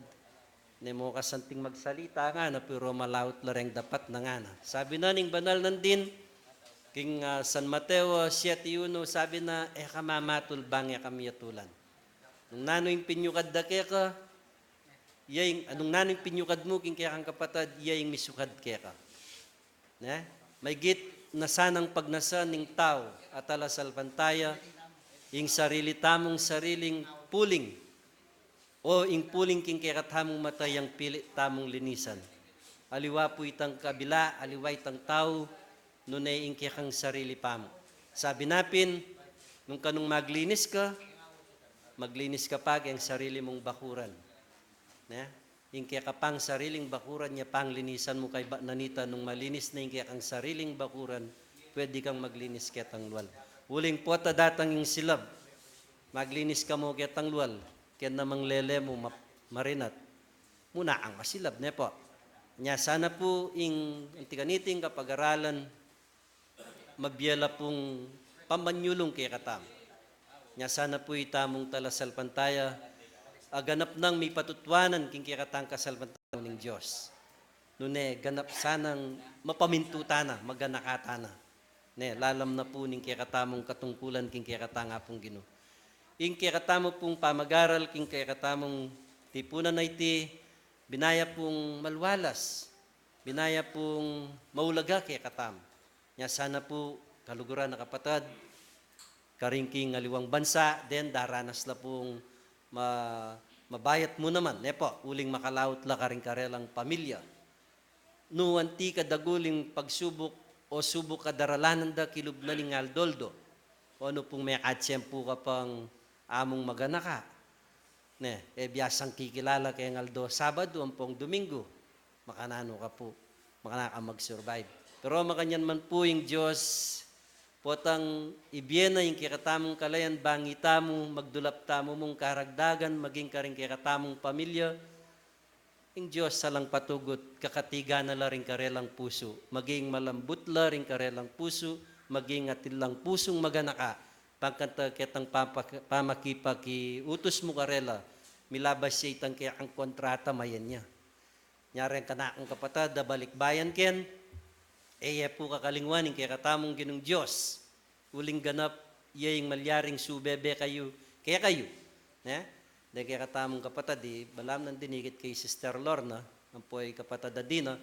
ne mo kasanting magsalita ngana, pero malaut la reng dapat na ngana. Sabi na ning banal nandin, king, ah, San Mateo siete uno, sabi na, e ka mamatul bang e ka miyatulan. Nung nanu ing pinyukad da keka, ya ing, nung nanu ing pinyukad mu king kekang kapatad, ya ing misukad keka. Ne? Maigit na sanang pagnasa ning tau a talasalpantaya, ing sarili tamung sariling puling, o ing puling king kekatamung mata yang pili tamung linisan. Aliwa pu itang kabila, aliwa itang tau, nune ing kekang sarili pamu. Sabi na pin, nung kanung maglinis ka, maglinis ka pa keng sarili mung bakuran. Ne? Ing keka pang sariling bakuran, ya pang linisan mu, kaybat na nita nung malinis na ing kekang sariling bakuran, pwede kang maglinis ketang lual. Uling pota datang ing silab, maglinis ka mu ketang lual, keng namang lele mu ma-, marinat, muna kang masilab, ne pu. Nya sana pu ing anti kaniting kapag-aralan, mabie la pung pamanyulung kekatamu. Nya sana pu itamung talasalpantaya, a ganap nang mipatutuanan king kekatang kasalpantaya ning Dios. Nune ganap sanang mapamintu tana, maganaka tana. Ne, lalam na pu ning kekatamung katungkulan king kekatang Apung Ginu. Ing kekatamu pung pamagaral king kekatamung tipunan a iti, binaya pung malualas, binaya pung maulaga kekatamu. Nya sana pu, kaluguran a kapatad, karing king aliwang bansa, den daranas la pung ma-, mabayat mu naman, ne pu, uling makalaut la karing karelang pamilya. Nu anti kadagul ing pagsubuk o subuk a daralanan da kilub na ning aldo-aldo. O nu pung mekatsempu ka pang amung maganaka. Ne, e biasang kikilala keng aldo Sabadu ampong Domingo. Makananu ka pu, makananu ka mag-survive. Pero makanyan man pu ing Dios, potang ibie na ing kekatamung kalayan bang itamu, magdulap tamu mung karagdagan, maging karing kekatamung pamilya, ing Dios alang patugut, kakatigan na la ring karelang pusu, maging malambut la ring karelang pusu, maging atin lang pusung maganaka, pangkanta ketang pampak-, pamakipakiutus mu karela, milabas ya itang kekang kontrata mayan ya. Nya reng kanakung kapatad a balikbayan ken, e ye pu kakalingwan ing kekatamung Ginung Dios. Uling ganap, iya ing malyaring subebe kayu, kekayu. Ne? Deng kekatamung kapatad, di, balamu nang dinikit kay Sister Lorna, ampo i kapatad a Dina,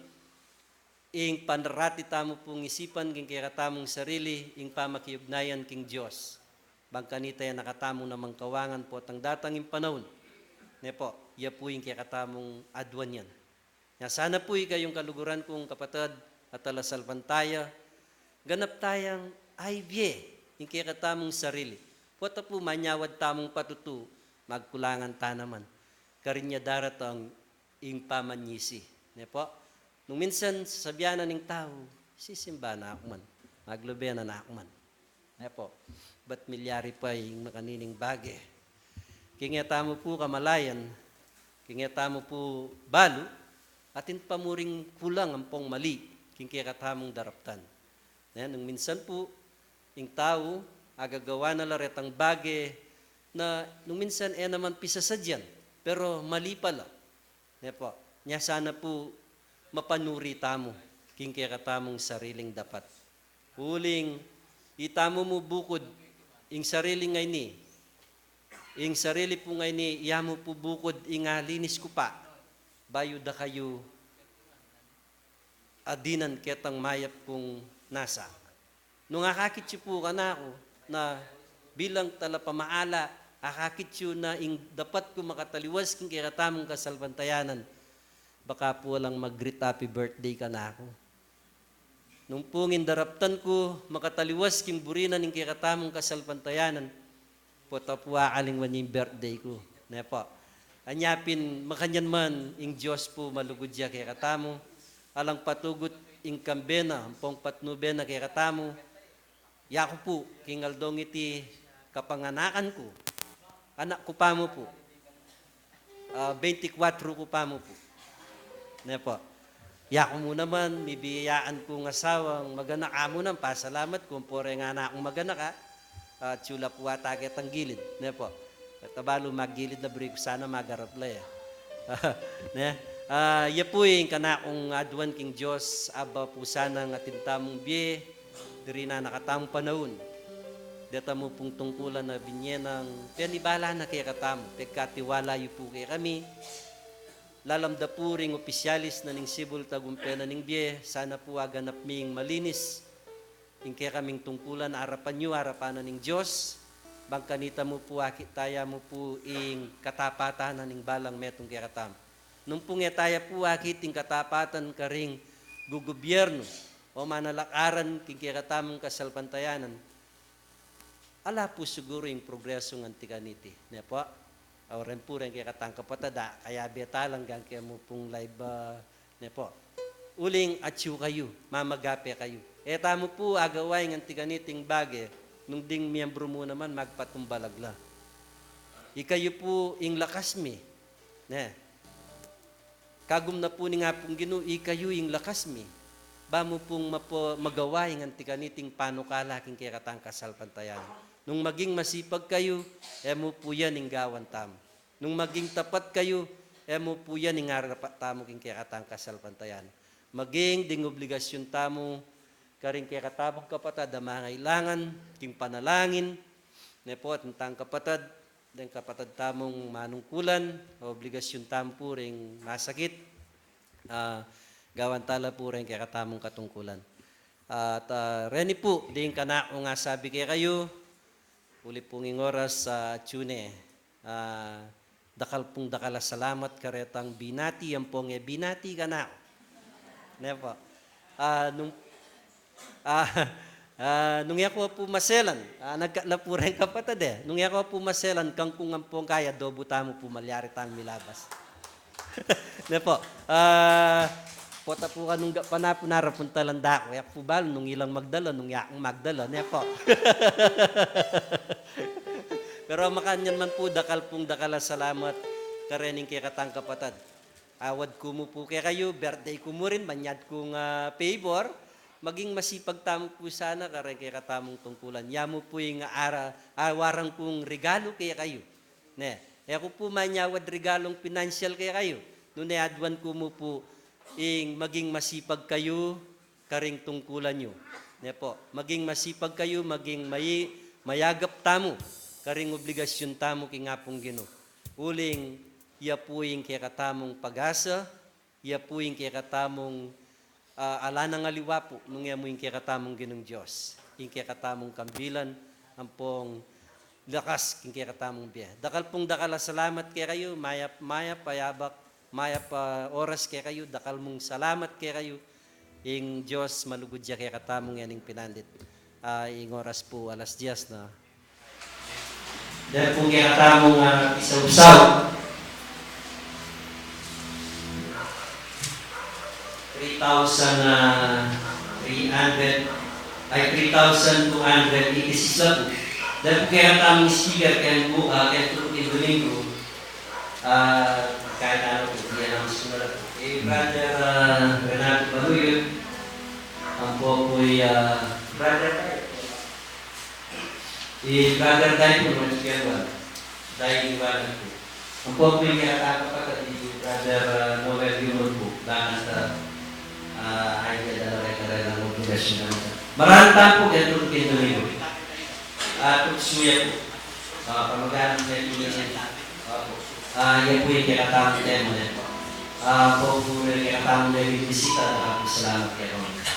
ing panrati tamu pung isipan king kekatamung sarili, ing pamakiugnayan king Dios. Bang kanita ya na katamu namang kawangan potang datang ing panaun. Ne pu, iya pu ing kekatamung aduan yan. Nya sana pu ikayung kaluguran kung kapatad a talasalpantaya, ganap tayang ibie ing kekatamung sarili. Pota pu manyawad tamung patutu, magkulangan ta naman. Karin ya daratang ing pamanyisi. Ne pu? Nung minsan, sasabian na ning tau, sisimba na ku man, maglube na ku man. Ne pu? Ba't milyari pa ing makanining bage? King e tamu pu kamalayan, king e tamu pu balu, atin pa mu ring kulang ampong mali, king kekatamung daraptan. Ne, nung minsan pu, ing tau, agagawa na la retang bage, na nung minsan e naman pisasadyan, pero mali pala. Ne pu, nya sana pu mapanuri tamu, king kekatamung sariling dapat. Uling, itamu mu bukud, ing sarili ngeni, ing sarili pu ngeni, iya mu pu bukud, ing alinis ku pa, bayu da kayu, adinan ketang mayap kung nasa. Nung akakit yu pu kanaku na bilang talapamaala, akakit yu na ing dapat ku makataliwas king kekatamung kasalpantayanan, baka pu alang mag-greet happy birthday kanaku. Nung pu ing daraptan ku makataliwas king buri na ning kekatamung kasalpantayanan, pota pu akalingwan ing birthday ku. Ne pu? Anya pin makanyan man ing Dios pu malugud ya kekatamu, alang patugut ing kambe na, ampong patnube na kekatamu, yaku pu, king aldong iti kapanganakan ku, anak ku pa mu pu. Ah, beintikwatro ku pa mu pu. Ne pu? Yaku mu naman, mibiyayaan kung asawang maganak, aku mu naman, pasalamat ku, ampo reng anak kung maganak, ah. Ah, atiu la pu ata ketang gilid, ne pu? At abalu magilid na, buri ku sana magarap la e. Ne? Ah, iya pu ing kanakung aduan king Dios, aba pu sanang atin tamung bie, diri na nakatamung panaun. Deta mu pung tungkulan a binye nang penibala na kekatamu, pekatiwala yu pu kekami, lalam da pu ring opisyalis na ning sibul tagumpe na ning bie, sana pu aganap ming malinis ing kekaming tungkulan, arapan yu, arapan na ning Dios, bang kanita mu pu akit taya mu pu ing katapatan na ning balang metung kekatamu. Nung pung e taya pu akit ing katapatan karing gugubyernu o manalakaran king kekatamung kasalpantayanan, ala pu siguru ing progreso nganti kaniti, ne pu? Awa ren pu reng kekatang kapatad a, kayabe talang gangke mu pung live, ah, ne pu? Uling atiu kayu, mamagape kayu. E tamu pu agawa ing nganti kaniting bage, nung ding miyembru mu naman magpatumbalag la. Ikayu pu ing lakas mi, ne? Kagum na pu ning Apung Ginu, ikayu ing lakas mi, ba mu pung mapo-, magawa ing anti kaniting panukala king kekatang kasalpantayanan. Nung maging masipag kayu, e mu pu yan ing gawan tamu. Nung maging tapat kayu, e mu pu yan ing arapat tamu king kekatang kasalpantayanan. Maging ding obligasyun tamu karing kekatamung kapatad a mangailangan king panalangin. Ne pu, atin tang kapatad, deng kapatad tamung manungkulan, obligasyun tamu pu ring masakit. Ah, gawan tala pu ring kekatamung katungkulan. At, ah, reni pu, ding kanakung asabi kekayu, uli pung ing oras, ah, atyu ne. Ah, dakal pung dakal a salamat karetang binati, ampong e binati kanaku. Ne pu. Ah, nung, ah, ah, nung e ku pu maselan, ah, nagkatna pu reng kapatad e. Nung e ku pu maselan, kangkung ampong kaya, adobo tamu pu, malyari tang milabas. Ne pu. Ah, pota pu ka nung ga panapu narapun talan daku. E ku pu balu nung ilang magdala, nung yakung magdala. Ne pu. Pero makanyan man pu, dakal pung dakal a salamat karening kekatang kapatad. Awad ku mu pu kekayu, birthday ku mu rin, manyad kung, ah, favor. Maging masipag tamu pu sana kareng kekatamung tungkulan. Ya mu pu ing ara, awaran kung regalu kekayu. Ne, e ku pu manyawad regalung pinansyal kekayu, nune aduan ku mu pu ing maging masipag kayu karing tungkulan yu. Ne pu, maging masipag kayu, maging mai-, mayagap tamu karing obligasyun tamu king Apung Ginu. Uling ya pu ing kekatamung pag-asa, ya pu ing kekatamung, ah, ala nang aliwa pu, nung e mu ing kekatamung Ginung Dios, ing kekatamung kambilan, ampong lakas king kekatamung bie. Dakal pung dakal a salamat kekayu, mayap, mayap a yabak, mayap a oras kekayu, dakal mung salamat kekayu, ing Dios malugud ya kekatamung e ning pinandit. Ah, ing oras pu alas dies na. Dapung kekatamung, ah, isausau. Three thousand, ah, three hundred, ay, three thousand two hundred eighty-six la pu. Dapung kekatamung speaker keng bu-, ah, keng Turuking Domingo. Ah, kaya tanu pu, i-announce ku na la pu. I Brother, ah, Renato Baluyot, ampo pu i, ah, Brother Tayo. I Brother Tayo pu, mas kaya ba? Tayo Iwan pu. Ampo pu i kekatang kapatad i Brother, ah, Noel Yumon pu. Bakanta, ah, ay, kaya dala kaya karela mo pu, kasi naman. Maranta pu, kaya pu, kaya pu. Ah, tuksu ya pu. Ah, pamaganang kaya pu, kaya pu. Ah, ya pu ing kekatamung tema ne pu. Ah, ampo pu ring kekatamung naging bisita, dakal pung salamat kekayu.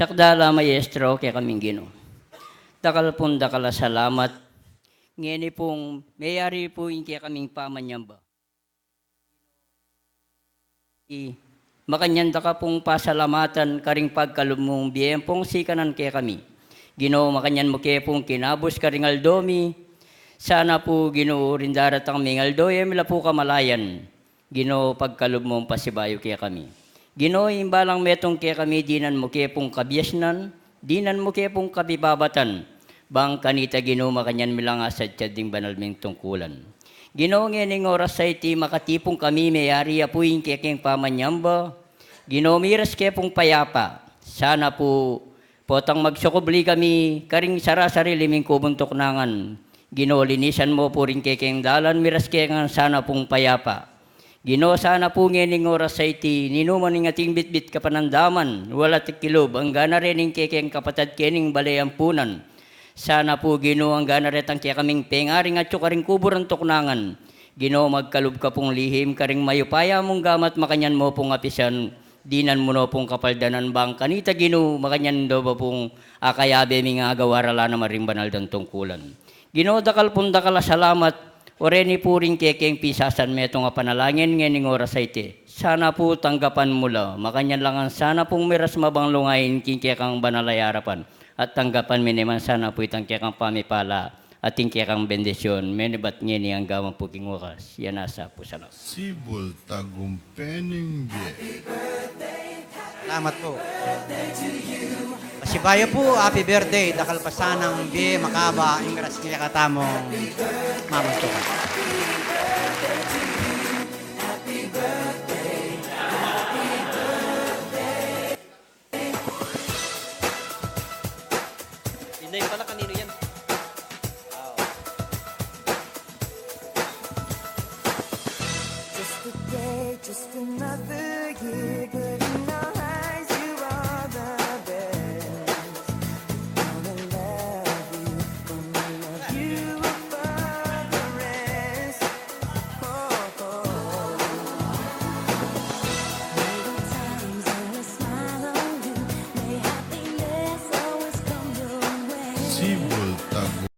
Dakal a Maestro, kekaming Ginu, dakal pung dakal a salamat ngeni pung meyari pu ing kekaming pamanyamba. I, makanyan da ka pung pasalamatan karing pagkalub mung bie ampong sikanan kekami. Ginu, makanyan mu ke pung kinabus karing aldo mi. Sana pu, Ginu, ring daratang ming aldo, e mi la pu kamalayan. Ginu, pagkalub mung pasibayu kekami. Ginu, ing balang metung kekami, dinan mu ke pung kabiasnan, dinan mu ke pung kabibabatan. Bang kanita, Ginu, makanyan mi lang asadya ding banal ming tungkulan. Ginu, ngening oras a iti makatipung kami, meyari ya pu ing kekeng pamanyamba. Ginu, miras ke pung payapa. Sana pu, potang magsukubli kami karing sarasarili ming kubung tuknangan. Ginu, linisan mu pu ring kekeng dalan, miras ke ngan sana pung payapa. Ginu, sana pu ngening oras a iti, ninuman ing ating bitbit kapanandaman, walat kilub, angga na rin ing kekeng kapatad kening bale ampunan. Sana pu, Ginu, angga na retang kekaming pengaring atyu karing kubur nang tuknangan. Ginu, magkalub ka pung lihim karing mayupaya mung gamat, makanyan mu pung apisan, dinan mu no pung kapaldanan. Bang kanita, Ginu, makanyan da ba pung akayabe ming agawa, rala na maring banal dang tungkulan. Ginu, dakal pung dakal a salamat, o reni pu ring kekeng pisasan metung a panalangin ngening oras a iti. Sana pu tanggapan mu la, makanyan la ngan sana pung miras mabang lungain king kekang banal a arapan. At tanggapan mi naman sana pu itang kekang pamipala at ing kekang bendisyon, menubat ngeni angga man pu king wakas. Yan asa pu, salamat. Sibul tagumpe ning bie. Salamat pu. Pasibayu pu, happy birthday, dakal pa sanang bie makaba, ing miras kekatamung mamuntukan. Inday pala, kanino yan? Just a day, just another year, but in our eyes you are the best. Gonna love you, gonna love you above the rest. Oh, oh. May the times always smile on you, may happiness always come your way. Sibul tagumpe.